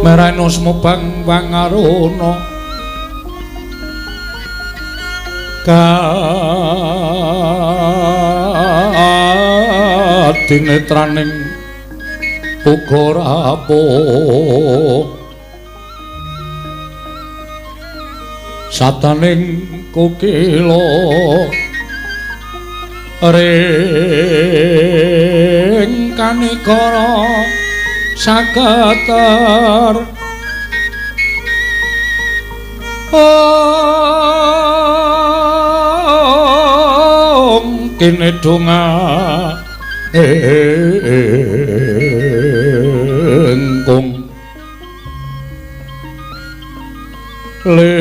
Merano smubang wangaruna kadinetraning uga rapuh sataning kokila ring kanikara saketer ong kene donga engkung lir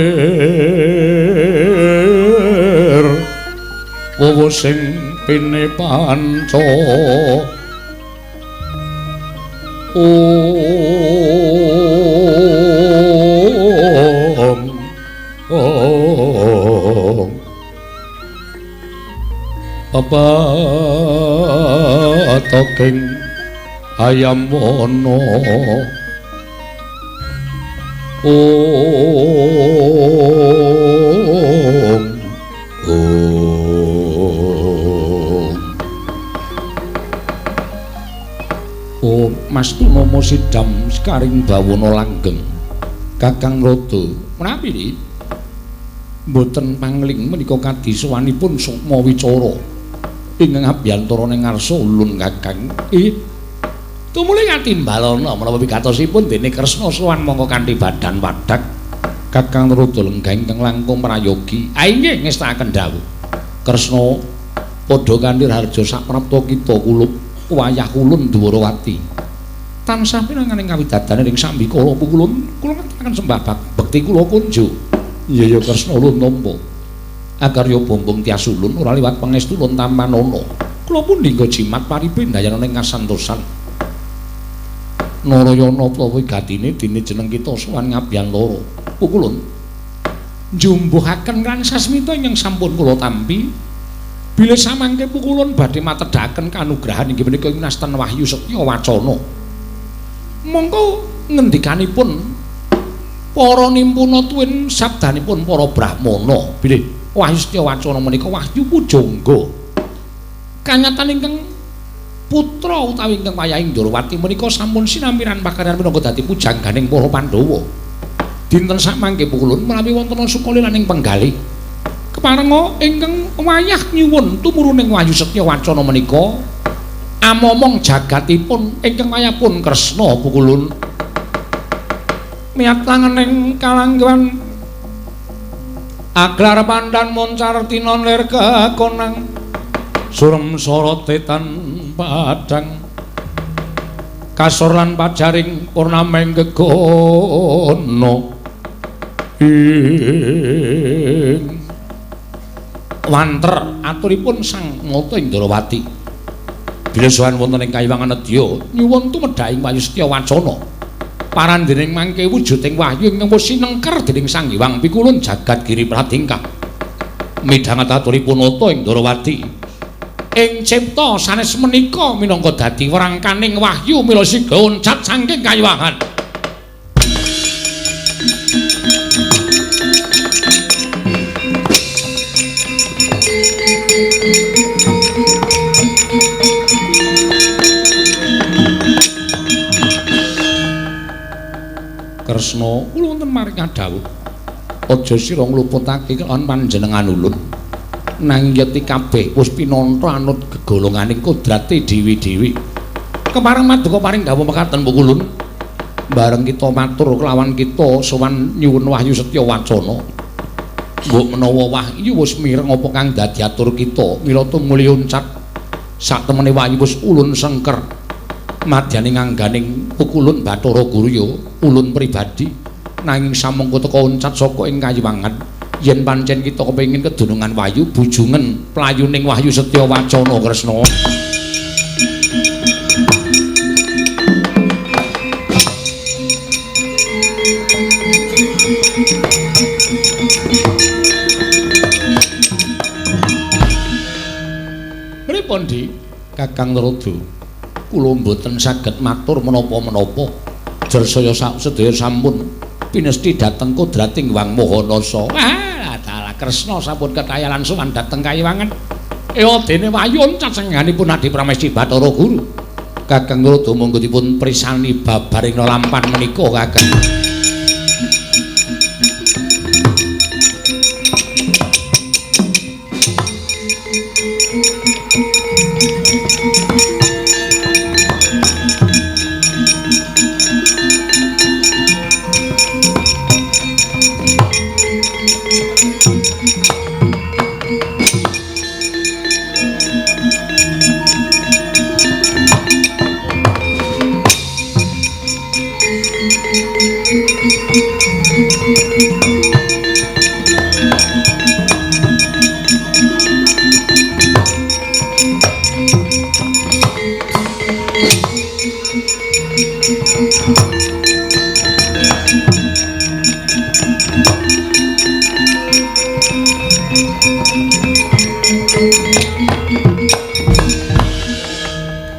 wowo sing pine panca ong ong pepatoking ayam wono ong ong. Oh Mas Tunomo sidam sekaring bawana langgeng Kakang Rada menawi niki mboten pangling menika kadisowanipun sukma wicara ingkang abyantarane ngarsa ulun Kakang. Tumuli katimbalana menapa wigatosipun dene Kresna sowan mongko kanthi badan wadhak Kakang Rada lenggah ingkang langkung prayogi. Inggih ngestakaken dawuh Kresna padha kanthi raharja saprapta kita kulup wayah ulun Dwarawati tansah pinanganing kawidadane ing sambikala pukulun kula ngaturaken sembah bekti kula kunjo. Iya ya Kresna ulun nampa akarya bombong tias ulun ora liwat pangestu ulun tampanana kula pundi nggo jimat paripendayana ing kasantosan Narayana prawa gatine dene jeneng kita sowan ngabiyantara pukulun njumbuhaken lan sasmita ingkang sampun kula tampi bilih samangke pukulun badhe matedhaken kanugrahan inggih menika winastan wahyu setya wacana. Mongko ngendikanipun para nimpuna tuwin sabdanipun para brahmana bilih wahyu setya wacana menika wahyu pujangga kanyatan ingkang putra utawi ingkang wayahing Ndrawati menika sampun sinampiran pakaryan minangka dadi pujangganing para Pandhawa. Dinten samangke pukulun menawi wonten sukalilaning penggalih keparenga ingkang wayah nyuwun tumuruning wahyu setya wacana menika amomong jagatipun ingkang wayahpun Kresna pukulun miyat langening kalangguhan aglar pandan moncar tinon lir kekonang surem sorote tan padang kasor lan pajaring purnameng gegono ing wanter aturipun Sang Nata Indrawati bilih sowan wonten ing kayiwangan nedya nyuwun tumedhaing wahyu setya wacana parandening mangke wujuding wahyu ingkang wis sinengker dening Sang Hyang Pikulun jagat giri pratingkah midhanget aturipun Nata Indrawati ing cipta sanes menika minangka dadi werangkaning wahyu mila siga uncat saking kayiwangan. Kresna kula wonten maring dawuh aja sira ngluputake kelawan panjenengan ulun nanging yeti kabeh wis pinantha anut gegolonganing kodrate dhewe-dhewe. Kepareng maduka paring dawuh mekaten pukulun bareng kita matur kelawan kita sowan nyuwun wahyu setya wacana mbok menawa wahyu wis mireng apa kang dadi atur kita mila tumuli uncat sak temene wahyu wis ulun sengker madyane ngangganing pukulun Bathara Guru ya ulun pribadi nanging samangka teka uncat saka ing kayiwangan yen pancen kita kepengin kedunungan wahyu bujungen playuning wahyu setya wacana Kresna. Pripun Dik? Kakang Rada kula mboten saged matur menapa-menapa. Pajer saya sedaya sampun pinesti dhateng kodrating Wang Maha Nasa. Wah, dalah Kresna sampun ketayalan sowan dhateng kayiwangan. Ewa dene wayun cacengganipun Adi Pramesti Bathara Guru. Kakang Rada monggo dipun prisani babaring lampan menika Kakang.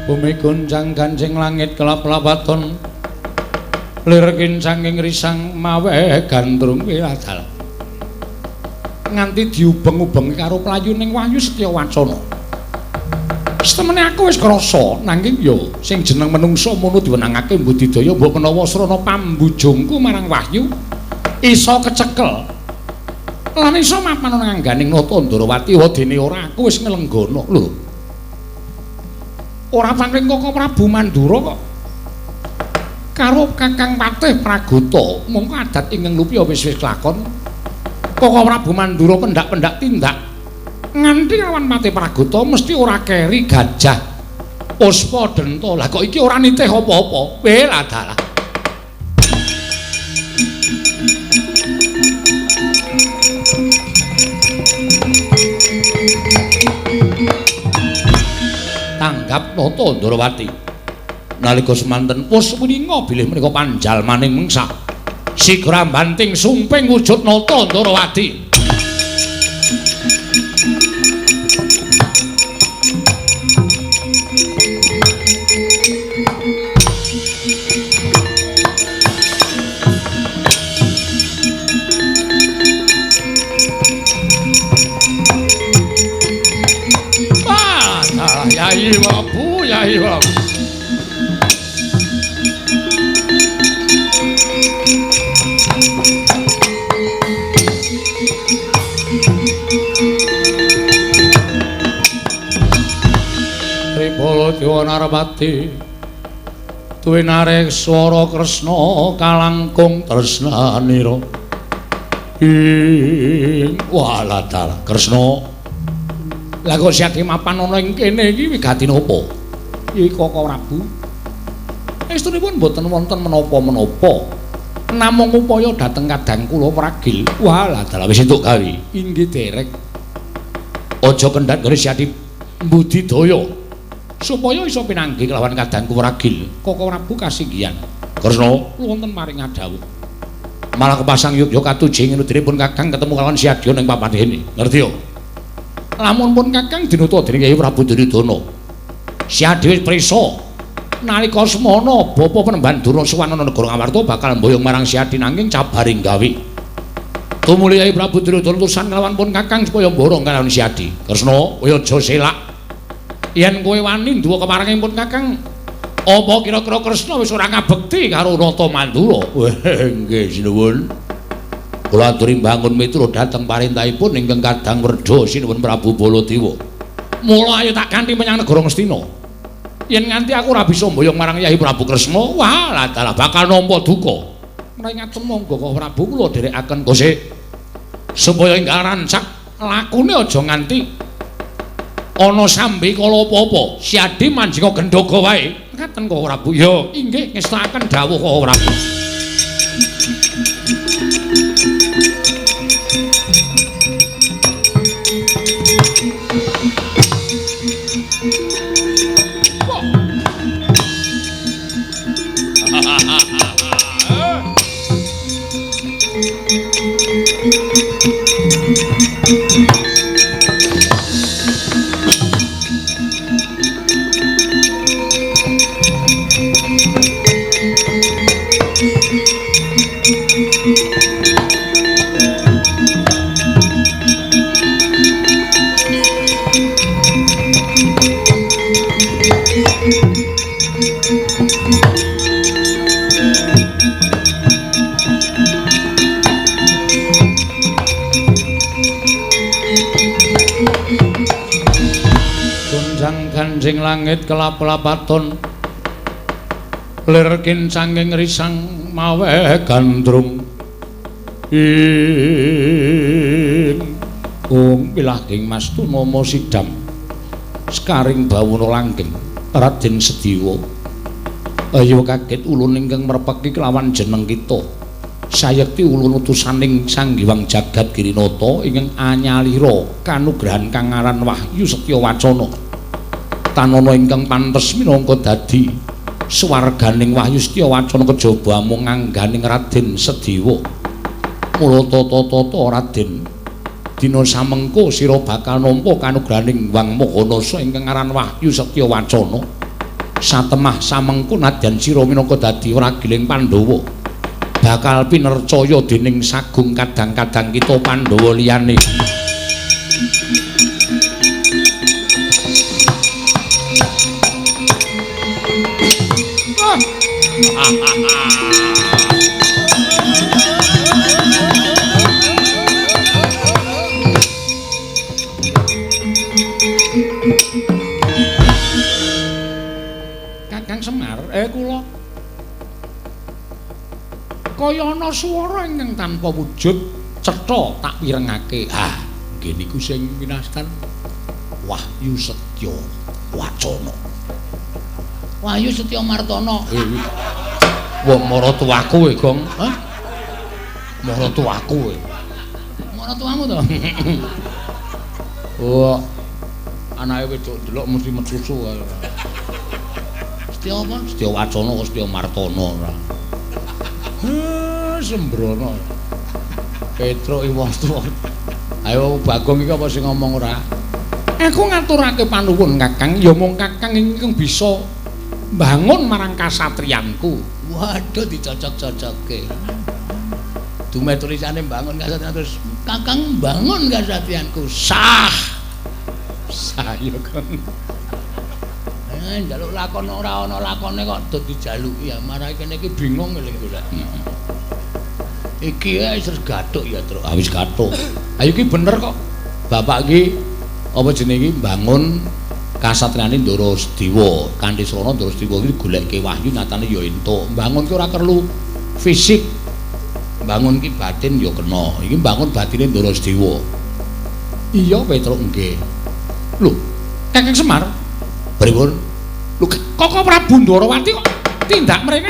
Bumi goncang gancing langit kelap-lapaton lir kincanging risang mawe gandrung wiladal nganti diubeng-ubeng karo playuning wahyu setya wacana. Setemene aku wis krasa nanging ya sing jeneng menungsa mono diwenangake mbudidaya mbok menawa srana pambujungku marang wahyu iso kecekel lan iso mapan nang angganing Nata Ndrawati. Wadene ora aku wis nglenggana lho. Ora pangling Koko Prabu Mandura kok karo Kakang Patih Pragota mongko adat ingkang lupya wis wis kelakon. Koko Prabu Mandura pendak-pendak tindak nganti lawan Patih Pragota mesti ora keri gajah puspa denta. Lah kok iki ora nitih apa-apa. Weh dalah. Tanggap Nata Ndrawati nalika semanten wis wininga bilih menika panjalmaning mengsa sigra banting sumping wujud Nata Ndrawati. Yai Prabu, Yai Prabu. Tripala Dewa Narpati tuwinarek swara Kresna kalangkung tresnanira. Ing walah dalah Kresna. Lah kok siati mapan ana ing kene iki wigati napa? Iki Koko Prabu. Estunipun mboten wonten menapa-menapa. Namung upaya dhateng kadang kula pragil. Walah dalah wis entuk gawe. Inggih derek. Aja kendhat nggone siati mbudidaya supaya iso pinanggih kelawan kadangku pragil. Koko Prabu kasinggihan. Kresna wonten maring ngadhawuh. Malah kepasang yogya katuji ngenudinipun Kakang ketemu kelawan Siadya ning papan kene. Ngerti yo? Lamun pun Kakang dinuta dening Kyai Prabu Duryudana. Siadya wis prisa nalika semana bapa Penemban Durna sowan ana negara Ngamarta bakal mboyong marang Siadya nanging cabaring gawe. Tumuli Kyai Prabu Duryudana tusan kelawan pun Kakang supaya mborong kalawan Siadya. Kresna, kowe aja selak. Yen kowe wani nduwa keparenging pun Kakang, apa kira-kira Kresna wis ora ngabekti karo Nata Mandura? Nggih, sinuwun. Kula aturi mbangun mitra dhateng parentahipun ingkang kadang werda sinuwun Prabu Baladewa. Mula ayo tak kanthi menyang negara Ngastina. Yen nganti aku ora bisa mboyong marang Yai Prabu Kresna, wah dalah bakal nampa duka. Menawi ngaten monggo Koko Prabu kula dherekaken kosek supaya enggal rancak lakune aja nganti ana sambi kala apa-apa. Siadi manjinga gendhoga wae. Ngaten Koko Prabu. Ya, inggih ngestakaken dawuh Koko Prabu. Gonjang-ganjing langit kelap-lapaton lir kincanging risang mawe gandrung ing ung pilahing Mas Tunama sidam sekaring bawana langgeng Raden Sediwa. Ayo kaget ulun ingkang merpeki kelawan jeneng kita. Sayekti ulun utusaning Sang Hyang Jagat Girinata ingkang anyalira kanugrahan kang aran Wahyu Setya Wacana. Tanana ingkang pantes minangka dadi swarganing Wahyu Setya Wacana kejaba amung ngangganing Raden Sediwa. Mula tata-tata Raden, dina samengko sira bakal nampa kanugrahaning Hyang Maha ingkang aran Wahyu Setya Wacana. Satemah samengko nadyan sira minangka dadi wragiling Pandhawa bakal pinercaya dening sagung kadang-kadang kita Pandhawa liyane. Kakang Semar, kula kaya ana swara ingkang tanpa wujud cetha tak pirengake. Ah, nggih niku sing winastan Wahyu Setya Wacana. Wahyu Setya Martana. Wong maratuwaku e, Gong. Hah? Maratuwaku e. Maratuwamu to? Oh. Anake wedok ndelok mesti mecucu. Setya apa? Setya Wacana kok Setya Martana ora. Sembrono. Petruk wong tuwa. Ayo Bagong iki apa sing ngomong ora? Aku ngaturake panuwun Kakang, ya mung Kakang ingkang bisa mbangun marang kasatriyanku. Waduh, dicocok-cocokke. Dumeh tulisane mbangun kasatriyan terus Kakang mbangun kasatriyanku. Sah. Sah ya, Kang. Njaluk lakon ora ana lakone kok do dijaluki ya marake kene iki bingung lho golek. Iki wis gathuk ya, Truk. Ah wis gathuk. Ayo iki bener kok. Bapak iki apa jenenge iki mbangun kasatriyane Ndara Sediwa. Kanthi srana Ndara Sediwa iki goleke wahyu nyatane ya entuk. Mbangun ki ora perlu fisik. Mbangun ki batin ya kena. Iki mbangun batine Ndara Sediwa. Iya, Petruk nggih. Lho, Kakang Semar, pripun? Lho, Koko Prabu Ndorowati kok tindak mrene?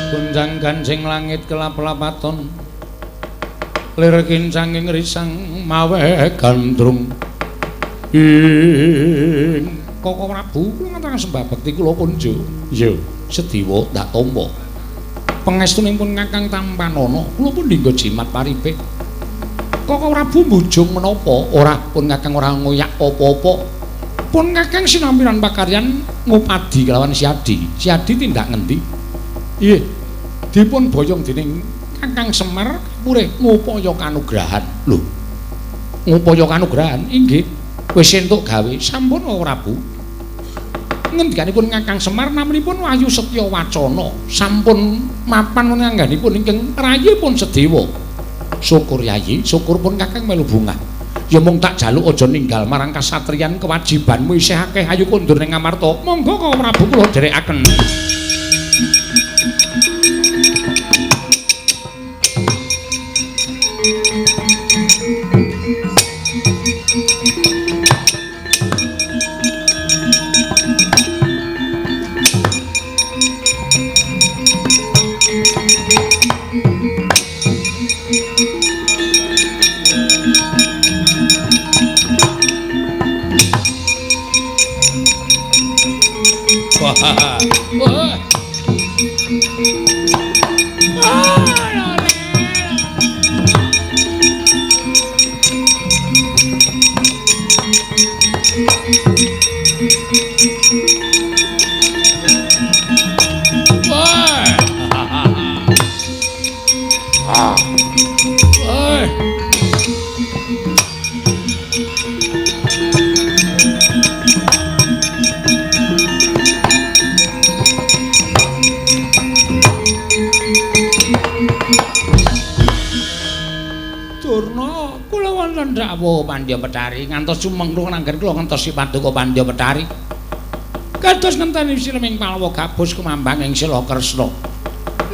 Gonjang-ganjing langit kelap-lapaton lir kincanging risang mawe gandrung ing Koko Prabu kula ngaturaken sembah bekti kula kunjo. Iya, Sediwa ndak tampa. Pangestunipun Kakang tampanana kula pun dinggo jimat paripe. Koko Prabu mbujung menapa? Ora pun Kakang ora ngoyak apa-apa. Pun Kakang sinampiran pakaryan ngupadi kelawan Siadi. Siadi tindak ngendi? Iya, dipun boyong dening Kakang Semar purih ngupaya kanugrahan. Lho, ngupaya kanugrahan? Inggih, wis entuk gawe. Sampun Koko Prabu. Ngendikanipun Kakang Semar naminipun Wahyu Setya Wacana. Sampun mapan ngangganipun ingkang rayipun Sedewa. Syukur Yayi, syukur pun Kakang melu bungah. Ya mung tak jaluk aja ninggal marang kasatriyan kewajibanmu isih akeh. Ayo kondur ning Amarta. Monggo Koko Prabu kula dherekaken. Durna, kula wonten dawuh Pandya Betari ngantos sumengkung nanggen kula ngentosi paduka Pandya Betari. Kados ngenteni sileming Palwa gabus kumambang ing Sila Kresna.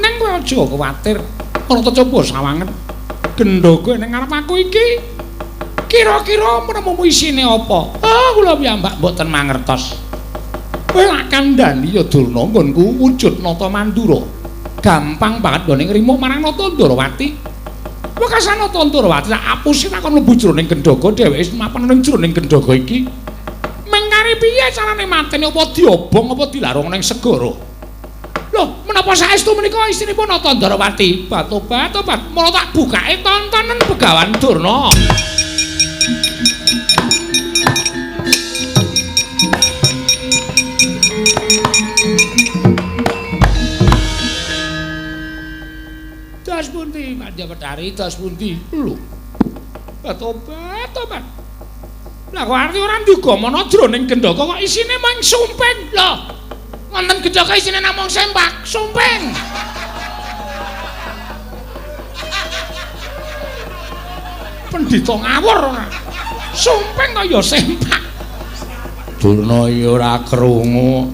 Ning kowe aja kuwatir, ora coba sawangen. Gendhoga ning ngarep aku iki kira-kira menemumu isine apa? Ah, kula piyambak mboten mangertos. Kowe lak kandhani ya Durna nggonku wujud Nata Mandura. Gampang banget nggone ngrimo marang Nata Ndorowati. Wekasan Nata Ndorowati tak apusi takon mlebu jroning gendhoga dheweke mapan ning jroning gendhoga iki. Mengkari piye carane mateni apa diobong apa dilarung ning segara? Loh, menapa saestu menika istrinipun Nata Ndorowati? Batobat-tobat, mula tak bukake tontonen Begawan Durna. Das pundi Pandya Betari, das pundi? Lho. Batobat-tobat. Lah kok arti ora nduga mana jroning gendhoga kok isine mung sumping. Lho. Wonten gendhoga isine namung sempak, sumping. Pendhita ngawur ora. Sumping kaya sempak. Durna ya ora krungu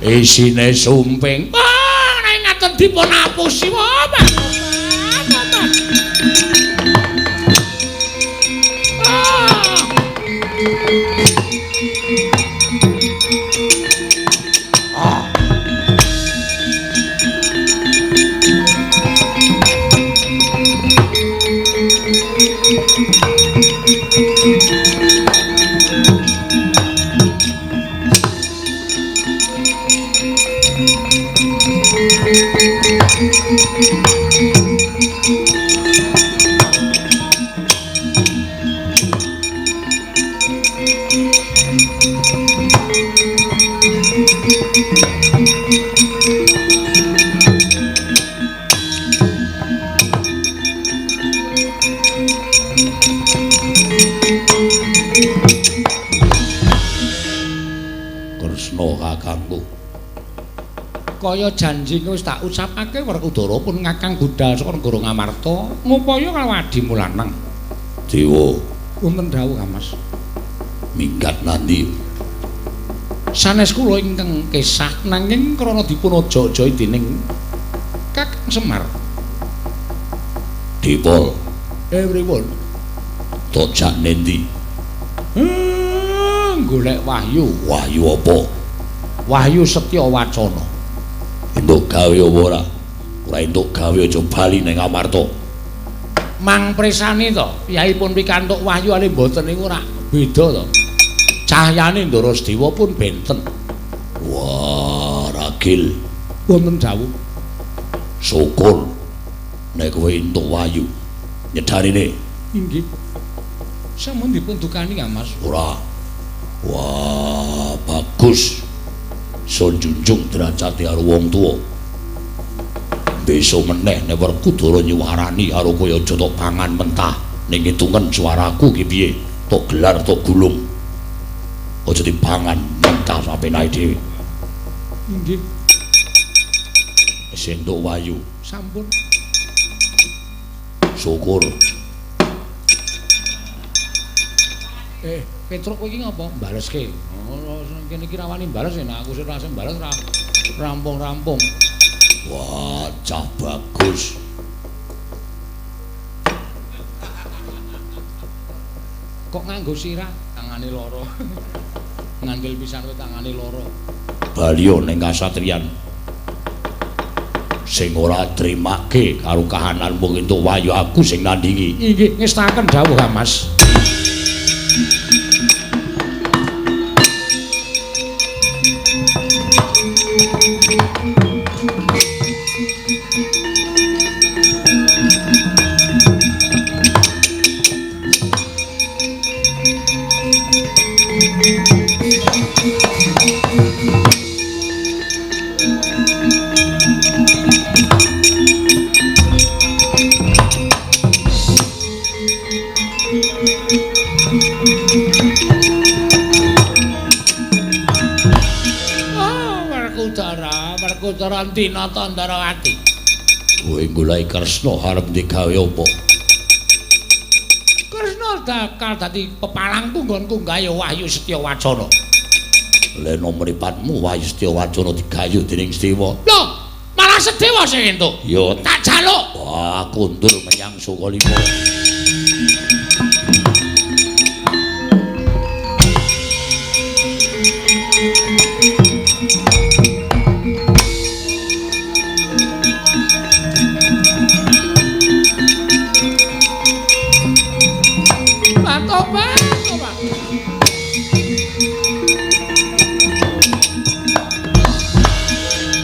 isine sumping. Ah, nek ngaten dipun apusi wae. Kresna kakangku. Kaya janji wis tak ucapake Werkudara pun ngakang budal saka negara Ngamarta ngupaya karo adimu lanang. Dewa, wonten dawuh Kang Mas. Minggat nandi? Sanes kula ingkang kesah nanging krana dipun aja-aja dening Kakang Semar. Dipol. Pripun? Tojak nendi? Golek wahyu. Wahyu apa? Wahyu Setya Wacana. Entuk gawe apa ora? Ora entuk gawe aja bali ning Amarta. Mang presani to, piyayipun pikantuk wahyu ale mboten niku ora beda to. Cahyane Ndara Sedewa pun benten. Wah, ragil. Wonten dawuh. Syukur nek kowe entuk wahyu. Nyedarine. Inggih. Sampun dipun dukani Kang Mas. Ora. Wah, bagus. Sun junjung derajate karo wong tuwa. Besok meneh nek Werkudara nyuwarani karo kowe aja tok pangan mentah. Ning hitungen suaraku ki piye? Tok gelar tok gulung. Aja dipangan mentah sapenae dhewe. Inggih. Wis entuk wahyu. Sampun. Syukur. Petruk kowe iki ngapa? Baleske. Oh, kene iki rawani bales nek aku sing ora sing bales ra rampung-rampung. Wah, cah bagus. Kok nganggo sirah? Tangane loro. Ngandel pisan kowe tangane loro. Baliyo ning kasatriyan. Sing ora trimake karo kahananmu entuk wahyu aku sing nandingi. Inggih, ngestaken dawuh Kang Mas. Werkudara Nata Ndarawati. Kowe goleki Kresna arep digawe apa? Bakal dadi pepalangku nggonku gayuh Wahyu Setya Wacana. Leno mripatmu Wahyu Setya Wacana digayuh dening Sedewa. Lho, malah Sedewa sing entuk. Ya tak jaluk. Wah, kundur menyang Sukalima.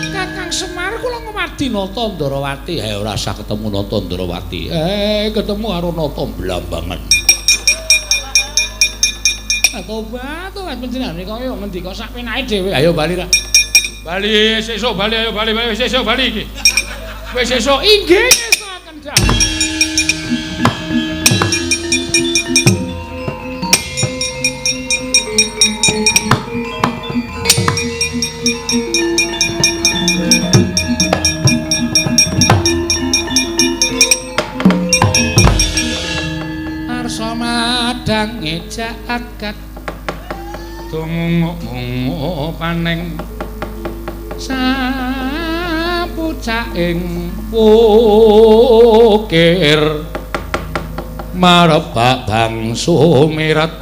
Kakang Semar kula ngwadi Nata Ndarawati. Ora usah ketemu Nata Ndarawati. Ketemu karo Nata Blambangan. Tobat, tobat panjenengan kaya ngendika sak penake dhewe. Ayo bali ra. Bali sesuk bali, ayo bali bali sesuk bali iki. Wis sesuk inggih ngestokaken dawuh. Madang jagat tumung-mungu paneng sapucaing pukir marebak bangsu mirat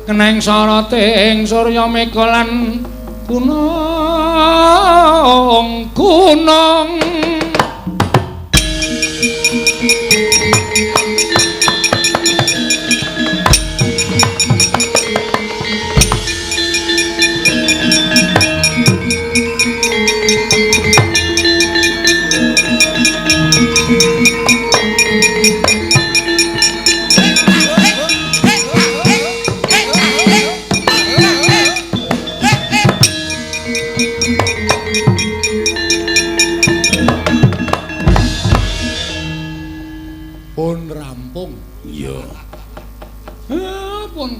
keneng soroting surya mega lan gunung gunung.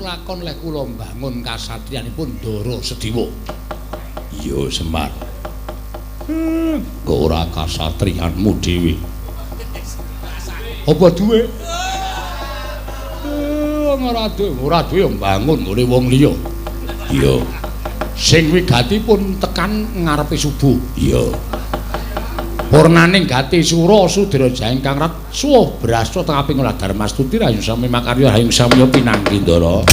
Lakon leh kula mbangun kasatriyanipun Ndara Sediwa. Iya Semar. Kok ora kasatriyanmu dhewe? Apa duwe? Ora duwe, ora duwe mbangun nggone wong liya. Iya. Sing wigatipun tekan ngarepe subuh. Iya. Purnaning gati sura sudra ingkang rat suwuh brasta tengaping ora dharmastuti rayu sami makarya hayung samya pinanggi Ndara.